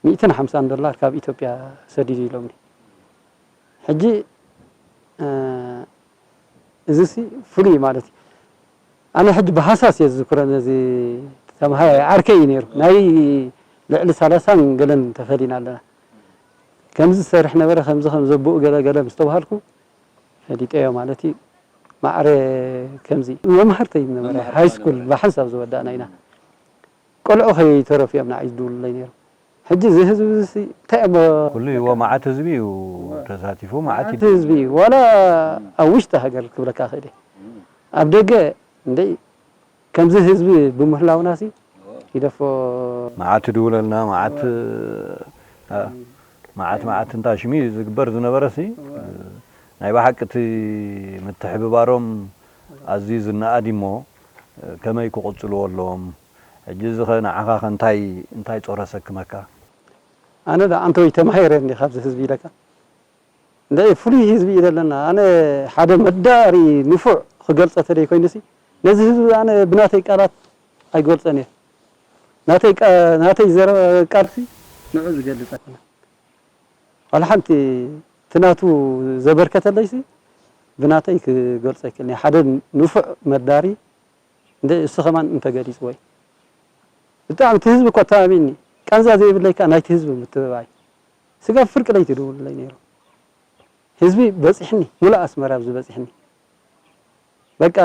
ሚእትን ሓምሳን ዶላር ካብ ኢትዮጵያ ሰዲዱ ኢሎምኒ። ሕጂ፣ እ፣ እዚሲ ፍሉይ ማለት እዩ። ኣነ ሕጂ ብሃሳስ እየ ዝዝክሮ፣ ነዚ ተምሃራይ ዓርከይ እዩ ነይሩ። ናይ ልዕሊ ሰላሳን ገለን ተፈሊና ኣለና። ከምዚ ዝሰርሕ ነበረ፣ ከምዚ ከም ዘቦኡ ገለ ገለ ምስ ተባሃልኩ ፈሊጠዮ ማለት እዩ። ማዕረ ከምዚ መማህርተይ ነበረ፣ መማህርታ ሃይ ስኩል ነበረ። ብሓንሳብ ዝወዳእና ኢና። ቆልዑ ከይተረፉ እዮም ንዓይ ዝድውሉለይ ነይሮም። ሕጂ እዚ ህዝቢ እዚ እንታይ እሞ ኩሉ ይዎ መዓት ህዝቢ እዩ ተሳቲፉ፣ መዓት መዓት ህዝቢ እዩ። ዋላ ኣብ ውሽጢ ሃገር ክብለካ ክእል እየ። ኣብ ደገ እንደይ ከምዚ ህዝቢ ብምህላውና ሲ ይደፎ። መዓት ድውለልና፣ መዓት፣ እ፣ መዓት፣ መዓት እንታ ሽሚ ዝግበር ዝነበረ ሲ፣ እ፣ ናይ ብሓቂ እቲ ምትሕብባሮም ኣዝዩ ዝነኣድ እሞ፣ እ፣ ከመይ ክቕጽልዎ ኣለዎም? ሕጂ እዚ ኸ ንዓኻ ኸ እንታይ፣ እንታይ ጾር ኣሰክመካ? ኣነ ደኣ ኣንተወይ ተማሂረ እንዲ ካብዚ ህዝቢ ኢለካ። እንደ ፍሉይ ህዝቢ እዩ ዘለና። ኣነ ሓደ መዳሪ ንፉዕ ክገልጸ ተደይ ኮይኑሲ፣ ነዚ ህዝቢ ኣነ ብናተይ ቃላት ኣይገልጸን እየ። ናተይ ቃ-፣ ናተይ ዘረባ ቃልሲ ንዑ ዝገልጽ ኣይኮነን። ዋላ ሓንቲ እቲ ናቱ ዘበርከተለይሲ ብናተይ ክገልጾ ኣይክእልን እየ። ሓደ ንፉዕ መዳሪ እንደ እሱ ከማን እንተገሊጽዎ እዩ። ብጣዕሚ እቲ ህዝቢ እኮ ተኣሚንኒ። ቃንዛ ዘይብለይ ከኣ ናይቲ ህዝቢ ምትብባዕ እዩ። ስጋብ ፍርቂ ለይቲ ይድውሉለይ ነይሮም። ህዝቢ በጺሕኒ፣ ሙሉእ ኣስመራ ኣብዚ በጺሕኒ። በቃ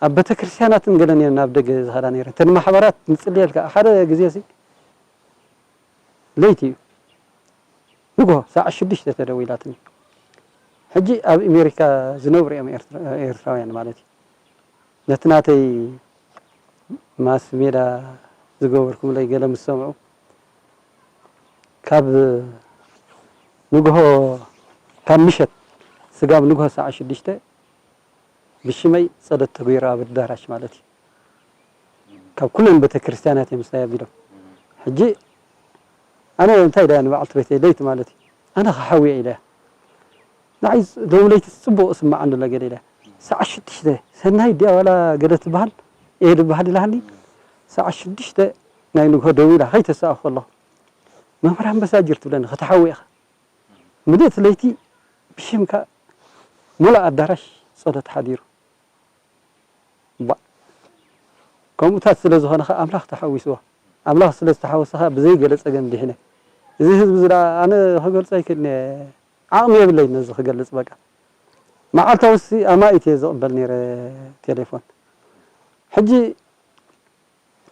ኣብ ቤተክርስትያናትን ገለን እየን ናብ ደገ ዝኸዳ ነይረን። እተን ማሕበራት ንጽልየልካ ሓደ ግዜሲ ለይቲ እዩ። ንግሆ ሰዓት ሽዱሽተ ተደዊላትኒ። ሕጂ ኣብ ኣሜሪካ ዝነብሩ እዮም ኤርትራ-፣ ኤርትራውያን ማለት እዩ። ነቲ ናተይ ማስ ሜዳ ዝገበርኩምለይ ገለ ምስ ሰምዑ፣ ካብ ንግሆ፣ ካብ ምሸት ስጋብ ንግሆ ሰዓት ሽዱሽተ ብሽመይ ጸሎት ተገይሩ ኣብ ኣዳራሽ ማለት እዩ። ካብ ኩለን ቤተክርስትያናት እዮም ምስላይ ኣቢሎም። ሕጂ ኣነ እንታይ ኢለ ንበዓልቲ ቤተይ ለይቲ ማለት እዩ፣ ኣነ ክሓውየ ኢለ እያ። ንዓይ ሎሚ ለይቲ ጽቡቕ እስምዓኒ ኣሎ ገለ ኢለ። ሰዓት ሽዱሽተ ሰናይ ድያ ዋላ ገለ ትበሃል፣ እየ ዝበሃል ኢላሃኒ። ሰዓት ሽዱሽተ ናይ ንግሆ ደዊላ ከይተሳእኹ ከለኹ፣ መምህር ኣምባሳጀር ትብለኒ፣ ክትሓዊ ኢኻ። ምልእቲ ለይቲ ብሽምካ ሙሉእ ኣዳራሽ ጸሎት ሓዲሩ። እባ፣ ከምኡታት ስለ ዝኾነ ኸኣ ኣምላኽ ተሓዊስዎ። ኣምላኽ ስለ ዝተሓወሰ ኸኣ ብዘይ ገለ ጸገም ድሒነ። እዚ ህዝቢ እዚ ደኣ ኣነ ክገልጾ ኣይክእልን እየ። ዓቕሚ የብለይን ነዚ ክገልጽ በቃ። መዓልታዊ ሲ ኣማኢት እየ ዝቕበል ነይረ ቴሌፎን። ሕጂ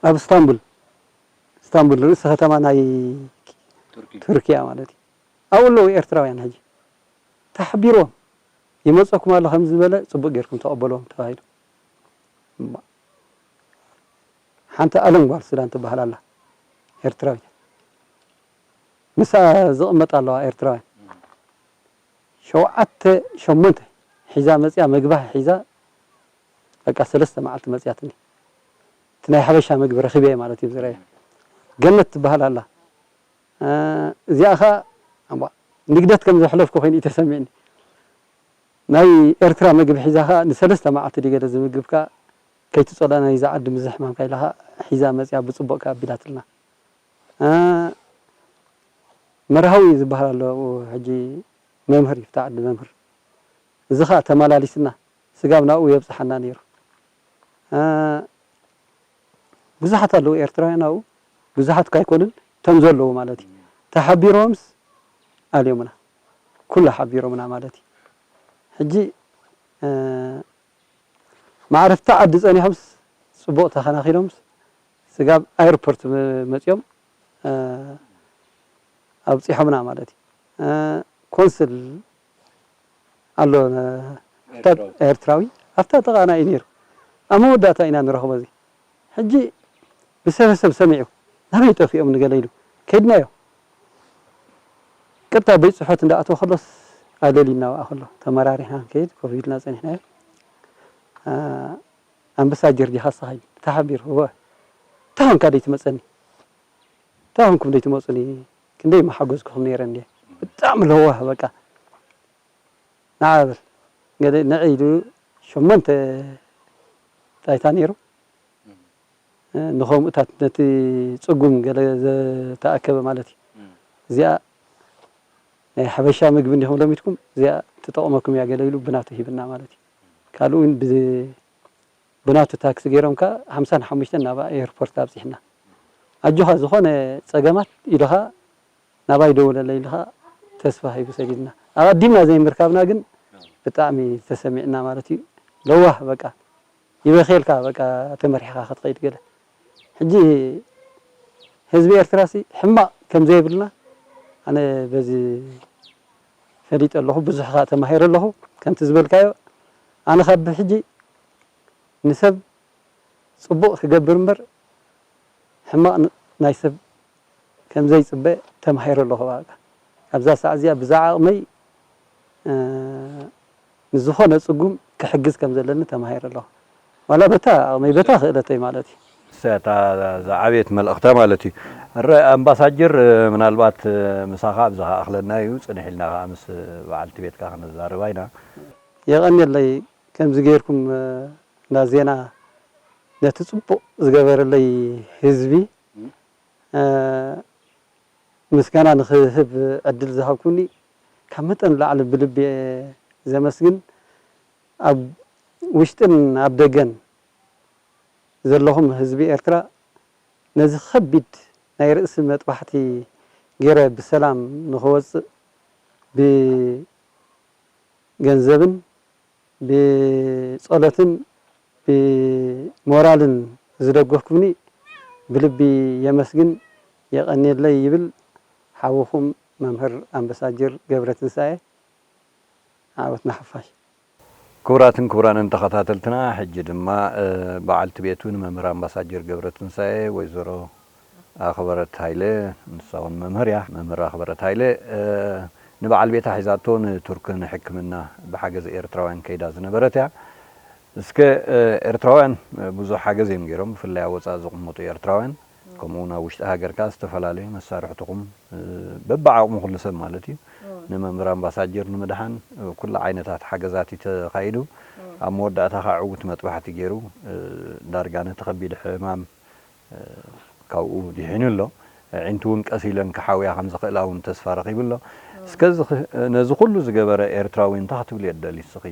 ኣብ እስታንቡል፣ እስታንቡል ርእሲ ከተማ ናይ ቱርኪ። ቱርኪያ ማለት እዩ። ኣብኡ ኣለዉ ኤርትራውያን ሕጂ። ተሓቢርዎም፣ "ይመጸኩም ኣሎ ከም ዝበለ ጽቡቕ ጌርኩም ተቐበልዎም" ተባሂሉ። እማ፣ ሓንቲ ኣለም ጓል ሱዳን ትበሃል ኣላ፣ ኤርትራዊት። ምስኣ ዝቕመጣ ኣለዋ ኤርትራውያን። ሸውዓተ፣ ሸሞንተ ሒዛ መጽያ፣ መግባ ሒዛ፣ በቃ ሰለስተ መዓልቲ መጽያትኒ። እቲ ናይ ሓበሻ መግቢ ረኺበ ማለት እዩ ዝረኣየ። ገነት ትበሃል ኣላ። እ፣ እዚኣ ኸኣ፣ እምባ፣ ንግደት ከም ዘሕለፍኩ ኮይኑ እዩ ተሰሚዕኒ። ናይ ኤርትራ መግቢ ሒዛ ኸኣ ንሰለስተ መዓልቲ ድዩ ገለ ዝምግብ ከኣ፣ ከይትጸልኦ ናይዛ ዓዲ ምዝሕማምካ ኢላ ኸኣ ሒዛ መጽያ ብጽቡቕ ከኣ ኣቢላትልና። እ፣ መርሃዊ ዝበሃል ኣሎ ኣብኡ ሕጂ መምህር እዩ፣ ኣብታ ዓዲ መምህር። እዚ ኸኣ ተመላሊስና፣ ስጋብ ናብኡ የብጽሓና ነይሩ። እ፣ ብዙሓት ኣለዉ ኤርትራውያን ኣብኡ፣ ብዙሓት እኳ ኣይኮኑን፣ እቶም ዘለዉ ማለት እዩ። ተሓቢሮምስ ኣልዮምና፣ ኩሉ ሓቢሮምና ማለት እዩ። ሕጂ፣ እ፣ መዕረፍቲ ዓዲ ጸኒሖምስ ጽቡቕ ተኸናኺኖምስ ስጋብ ኣየርፖርት መ-፣ መጺኦም፣ እ፣ ኣብጺሖምና ማለት እዩ። እ፣ ኮንስል ኣሎ፣ ነ-፣ ኣብታ ኤርትራዊ። ኤርትራዊ ኣብታ ጥቓና እዩ ነይሩ። ኣብ መወዳእታ ኢና ንረኽቦ እዚ። ሕጂ ብሰበሰብ ሰሚዑ፣ "ናበይ ጠፊኦም ንገለ?" ኢሉ። ከይድናዮ። ቀጥታ ቤት ጽሕፈት እንዳኣተወ ከሎስ፣ ኣለሊ እናበኣ ከሎ፣ ተመራሪሕና ክንከይድ ኮፍ ኢልና ጸኒሕናዮ። ኣ-፣ ኣምባሳጀር ዲኻ ንስኻ? ኢሉ ተሓቢሩ። "እወ። እንታይ ኾንካ ደይትመጸኒ? እንታይ ኾንኩም ደይትመጹኒ? ክንደይ ምሓገዝኩኹም ነይረ እንድየ። ብጣዕሚ ለዋህ በቃ። ንዓ በል። ገለ ንዒ" ኢሉ ሸሞንተ ጣይታ ነይሩ። እ፣ ንኸምኡታት ነቲ ጽጉም ገለ ዘተኣከበ ማለት እዩ። እም። እዚኣ ናይ ሓበሻ ምግቢ እንዲኹም ለሚድኩም፣ እዚኣ ትጠቕመኩም እያ ገለ ኢሉ ብናቱ ሂብና ማለት እዩ። ካልእ እውን ብ-፣ ብናቱ ታክሲ ገይሮም ከኣ ሓምሳን ሓሙሽተን ናብ ኤርፖርት ኣብጺሕና። ኣጆኻ ዝኾነ ጸገማት ኢሉ ኸኣ ናባይ ደውለለይ ኢሉ ኸኣ ተስፋ ሂቡ ሰዲድና። ኣቐዲምና ዘይምርካብና ግን ብጣዕሚ ተሰሚዕና ማለት እዩ። ለዋህ በቃ። ይበኽየልካ በቃ ተመሪሕኻ ክትኸይድ ገለ። ሕጂ ህዝቢ ኤርትራሲ ሕማቕ ከም ዘይብልና ኣነ በዚ ፈሊጠ ኣለኹ። ብዙሕ ከኣ ተማሂረ ኣለኹ። ከምቲ ዝበልካዮ ኣነ ካብ ብሕጂ ንሰብ ጽቡቕ ክገብር እምበር ሕማቕ ን-፣ ናይ ሰብ ከም ዘይጽበ ተማሂረ ኣለኹ። በቃ ኣብዛ ሰዓት እዚኣ ብዛ ዓቕመይ፣ እ፣ ንዝኾነ ጽጉም ክሕግዝ ከም ዘለኒ ተማሂረ ኣለኹ። ዋላ በታ ዓቕመይ፣ በታ ክእለተይ ማለት እዩ። እሳ እታ ዝዓበየት መልእኽታ ማለት እዩ። እረ ኣምባሳጀር፣ እ፣ ምናልባት፣ እ፣ ምሳኻ ኣብዚ ከኣኽለና እዩ። ጽንሕ ኢልና ከኣ ምስ በዓልቲ ቤትካ ክንዛረባ ኢና። የቐንየለይ ከምዚ ጌርኩም፣ እ፣ እንዳ ዜና ነቲ ጽቡቕ ዝገበረለይ ህዝቢ፣ እ፣ ምስጋና ንኽህብ ዕድል ዝሃብኩኒ ካብ መጠን ላዕሊ ብልቢ እየ ዘመስግን። ኣብ ውሽጥን ኣብ ደገን ዘለኹም ህዝቢ ኤርትራ ነዚ ከቢድ ናይ ርእሲ መጥባሕቲ ገይረ ብሰላም ንኽወጽእ ብገንዘብን ብጸሎትን ብሞራልን ዝደገፍኩምኒ ብልቢ የመስግን፣ የቐንየለይ ይብል ሓውኹም መምህር ኣምባሳጀር ገብረትንሳኤ። ዓወት ንሓፋሽ። ክቡራትን ክቡራንን ተኸታተልትና፣ ሕጂ ድማ፣ እ፣ በዓልቲ ቤቱ ንመምህር ኣምባሳጀር ገብረትንሳኤ ወይዘሮ ኣኽበረት ሃይለ፣ ንሳ እውን መምህር እያ። መምህር ኣኽበረት ሃይለ፣ እ፣ ንበዓል ቤታ ሒዛቶ ንቱርክ ንሕክምና ብሓገዝ ኤርትራውያን ከይዳ ዝነበረት እያ። እስከ፣ እ፣ ኤርትራውያን፣ እ፣ ብዙሕ ሓገዝ እዮም ገይሮም፣ ብፍላይ ኣብ ወጻኢ ዝቕመጡ ኤርትራውያን፣ ከምኡ እውን ኣብ ውሽጢ ሃገር ከኣ ዝተፈላለዩ መሳርሕትኹም፣ እ፣ በብዓቕሙ ኩሉ ሰብ ማለት እዩ፣ እወ። ንመምህር ኣምባሳጀር ንምድሓን፣ እ፣ ኩሉ ዓይነታት ሓገዛት እዩ ተኻይዱ። እወ። ኣብ መወዳእታ ከኣ ዕዉት መጥባሕቲ ገይሩ፣ እ፣ ዳርጋ ነቲ ከቢድ ሕማም እ፣ ካብኡ ድሒኑ ኣሎ። ኣዒንቱ እውን ቀስ ኢለን ክሓውያ ከም ዝኽእላ እውን ተስፋ ረኺቡ ኣሎ። እም። እስከ እዚ ኽ-፣ ነዚ ኩሉ ዝገበረ ኤርትራዊ እንታይ ክትብልዮ ትደሊ እስኺ?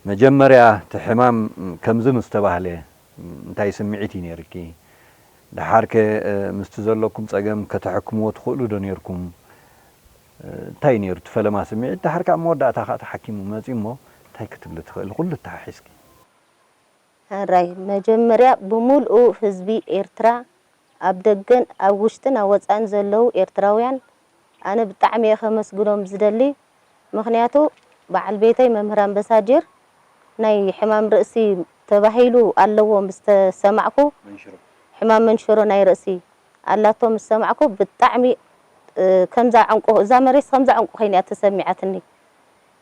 መጀመርያ እቲ ሕማም ከምዚ ምስ ተባህለ እንታይ ስምዒት እዩ ነይርኪ? ደሓርከ፣ እ፣ ምስቲ ዘለኩም ጸገም ከተሐክምዎ ትኽእሉ ዶ ነይርኩም? እ፣ እንታይ እዩ ነይሩ እቲ ፈለማ ስምዒት? ደሓር ከኣ መወዳእታ ከኣ ተሓኪሙ መጺኡ እሞ እንታይ ክትብሊ ትኽእሊ? ኩሉ ተሓሒዝኪ። ሕራይ፣ መጀመርያ ብምልኡ ህዝቢ ኤርትራ፣ ኣብ ደገን ኣብ ውሽጥን ኣብ ወጻእን ዘለዉ ኤርትራውያን፣ ኣነ ብጣዕሚ እየ ከመስግኖም ዝደሊ። ምኽንያቱ፣ በዓል ቤተይ መምህር ኣምበሳጀር ናይ ሕማም ርእሲ ተባሂሉ ኣለዎ ምስ ተሰማዕኩ፣ መንሽሮ። ሕማም መንሽሮ ናይ ርእሲ ኣላቶ ምስ ሰማዕኩ፣ ብጣዕሚ፣ እ፣ ከምዛ ዕንቁ፣ እዛ መሬት ከምዛ ዕንቁ ኮይና እያ ተሰሚዓትኒ።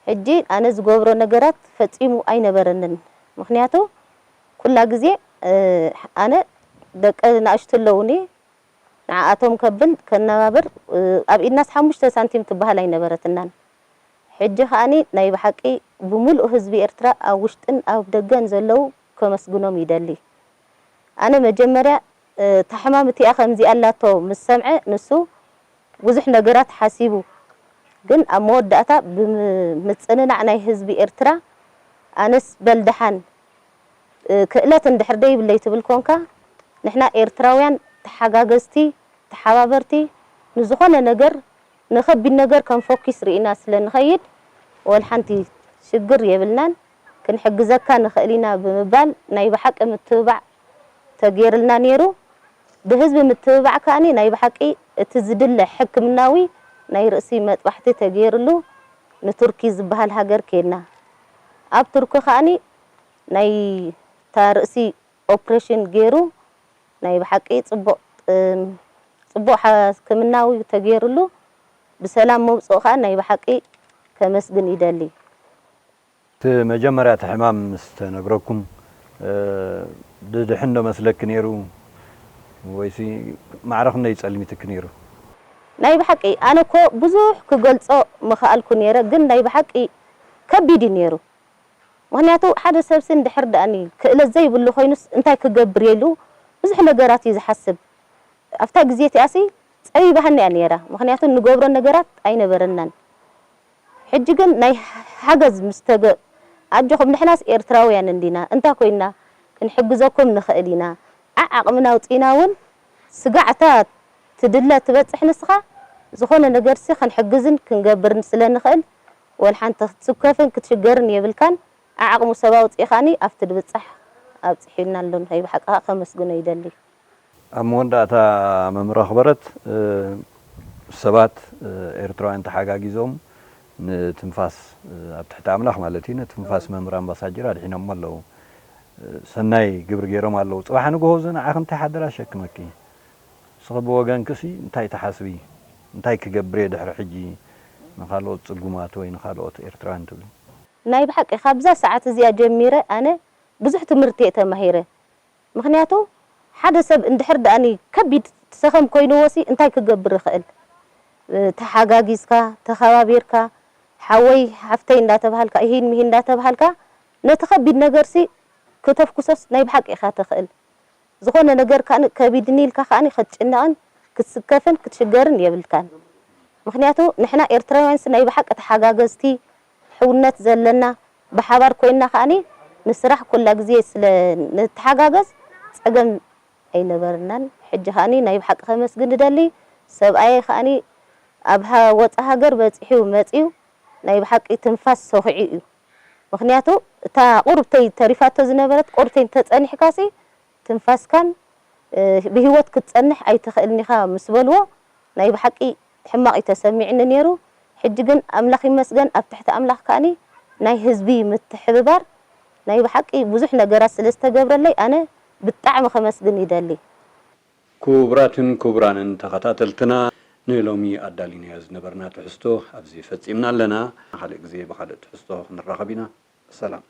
ሕጂ ኣነ ዝገብሮ ነገራት ፈጺሙ ኣይነበረንን። ምኽንያቱ፣ ኩላ ግዜ፣ እ፣ ኣነ ደቂ ንኣሽቱ ኣለዉኒ፣ ንዓኣቶም ከብል፣ ከነባብር፣ እ፣ ኣብ ኢድናስ ሓሙሽተ ሳንቲም ትበሃል ኣይነበረትናን። ሕጂ ከኣኒ ናይ ብሓቂ ብምሉእ ህዝቢ ኤርትራ ኣብ ውሽጥን ኣብ ደገን ዘለዉ ከመስግኖም ይደሊ። ኣነ መጀመርያ፣ እ፣ እታ ሕማም እቲኣ ከምዚኣ ኣላቶ ምስ ሰምዐ፣ ንሱ ብዙሕ ነገራት ሓሲቡ፣ ግን ኣብ መወዳእታ ብምጽንናዕ ናይ ህዝቢ ኤርትራ፣ ኣነስ በል ደሓን፣ እ፣ ክእለት እንድሕር ደይብለይ ትብል ኮንካ፣ ንሕና ኤርትራውያን ተሓጋገዝቲ፣ ተሓባበርቲ፣ ንዝኾነ ነገር፣ ንኸቢድ ነገር ከም ፎኪስ ርኢና ስለ ንኸይድ፣ ወላ ሓንቲ ሽግር የብልናን፣ ክንሕግዘካ ንኽእል ኢና ብምባል ናይ ብሓቂ ምትብባዕ ተገይርልና ነይሩ። ብህዝቢ ምትብባዕ ከኣኒ ናይ ብሓቂ እቲ ዝድለ ሕክምናዊ ናይ ርእሲ መጥባሕቲ ተገይርሉ ንቱርኪ ዝበሃል ሃገር ከይድና። ኣብ ቱርኪ ከኣኒ ናይ እታ ርእሲ ኦፕሬሽን ገይሩ ናይ ብሓቂ ጽቡቕ፣ እም፣ ጽቡቕ ሕክምናዊ ተገይርሉ ብሰላም ምውጽኡ ከኣ ናይ ብሓቂ ከመስግን ይደሊ። እቲ መጀመርያ እቲ ሕማም ምስ ተነግረኩም፣ እ፣ ድድሕን ዶ መስለኪ ነይሩ? ወይሲ ማዕረ ክንደይ ጸልሚትኪ ነይሩ? ናይ ብሓቂ ኣነ እኮ ብዙሕ ክገልጾ ምኸኣልኩ ነይረ፣ ግን ናይ ብሓቂ ከቢድ እዩ ነይሩ። ምኽንያቱ ሓደ ሰብሲ እንድሕር ደኣኒ ክእለት ዘይብሉ ኮይኑስ እንታይ ክገብር እየ ኢሉ ብዙሕ ነገራት እዩ ዝሓስብ። ኣብታ ግዜ እቲኣሲ ጸቢባህኒ እያ ነይራ፣ ምኽንያቱ እንገብሮ ነገራት ኣይነበረናን። ሕጂ ግን ናይ ሓገዝ ምስ ተገ-፣ ኣጆኹም ንሕናስ ኤርትራውያን እንዲና፣ እንታ ኮይንና ክንሕግዘኩም ንኽእል ኢና። ዓዓቕምና ኣውጺእና እውን ስጋዕ እታ ትድለ ትበጽሕ ንስኻ፣ ዝኾነ ነገርሲ ክንሕግዝን ክንገብርን ስለ ንኽእል፣ ወላ ሓንቲ ክትስከፍን ክትሽገርን የብልካን። ዓዓቕሙ ሰብ ኣውጺእኻኒ ኣብቲ ድብጻሕ ኣብጺሑና ኣሎ። ናይ ብሓቂ ከኣ ከመስግኖ ይደሊ። ኣብ መወዳእታ መምህር ኣኽበረት፣ እ፣ ሰባት፣ እ፣ ኤርትራውያን ተሓጋጊዞም ንትንፋስ፣ እ፣ ኣብ ትሕቲ ኣምላኽ ማለት እዩ፣ ንትንፋስ መምህር ኣምባሳጀር ኣድሒኖሞ ኣለዉ። እ፣ ሰናይ ግብሪ ገይሮም ኣለዉ። ጽባሕ ንግሆ እዚ ንዓኺ እንታይ ሓደራ ሸክመኪ? ንስኺ ብወገንኪሲ እንታይ ትሓስቢ? እንታይ ክገብር እየ ድሕሪ ሕጂ ንኻልኦት ጽጉማት ወይ ንኻልኦት ኤርትራውያን ትብሊ? ናይ ብሓቂ ካብዛ ሰዓት እዚኣ ጀሚረ ኣነ ብዙሕ ትምህርቲ እየ ተማሂረ። ምኽንያቱ ሓደ ሰብ እንድሕር ደኣኒ ከቢድ ሰኸም ኮይንዎሲ እንታይ ክገብር ይኽእል? እ፣ ተሓጋጊዝካ፣ ተኸባቢርካ፣ ሓወይ ሓፍተይ እንዳተባሃልካ፣ ኢሂን ምሂን እንዳተባሃልካ፣ ነቲ ከቢድ ነገርሲ ክተፍኩሶስ ናይ ብሓቂ ኢኻ ትኽእል። ዝኾነ ነገር ከኣ ከቢድኒ ኢልካ ከኣ ክትጭነቕን ክትስከፍን ክትሽገርን የብልካን። ምኽንያቱ ንሕና ኤርትራውያንስ ናይ ብሓቂ ተሓጋገዝቲ፣ ሕውነት ዘለና፣ ብሓባር ኮይንና ከኣ ንስራሕ ኩላ ግዜ ስለ ንተሓጋገዝ ጸገም ኣይነበረናን። ሕጂ ከኣ ናይ ብሓቂ ከመስግን እደሊ። ሰብኣየ ከኣ ኣብ ሃ-፣ ወጻኢ ሃገር በጺሑ መጺኡ ናይ ብሓቂ ትንፋስ ሰኺዑ እዩ። ምኽንያቱ እታ ቁርብተይ ተሪፋቶ ዝነበረት ቁርብተይ እንተጸኒሕካሲ ትንፋስካን፣ እ፣ ብህይወት ክትጸንሕ ኣይትኽእልን ኢኻ ምስ በልዎ፣ ናይ ብሓቂ ሕማቕ እዩ ተሰሚዕኒ ነይሩ። ሕጂ ግን ኣምላኽ ይመስገን፣ ኣብ ትሕቲ ኣምላኽ ከኣኒ ናይ ህዝቢ ምትሕብባር ናይ ብሓቂ ብዙሕ ነገራት ስለ ዝተገብረለይ ኣነ ብጣዕሚ ከመስግን ይደሊ። ክቡራትን ክቡራንን ተኸታተልትና፣ ንሎሚ ኣዳሊናዮ ዝነበርና ትሕዝቶ ኣብዚ ፈጺምና ኣለና። ካልእ ግዜ ብኻልእ ትሕዝቶ ክንራኸብ ኢና። ሰላም።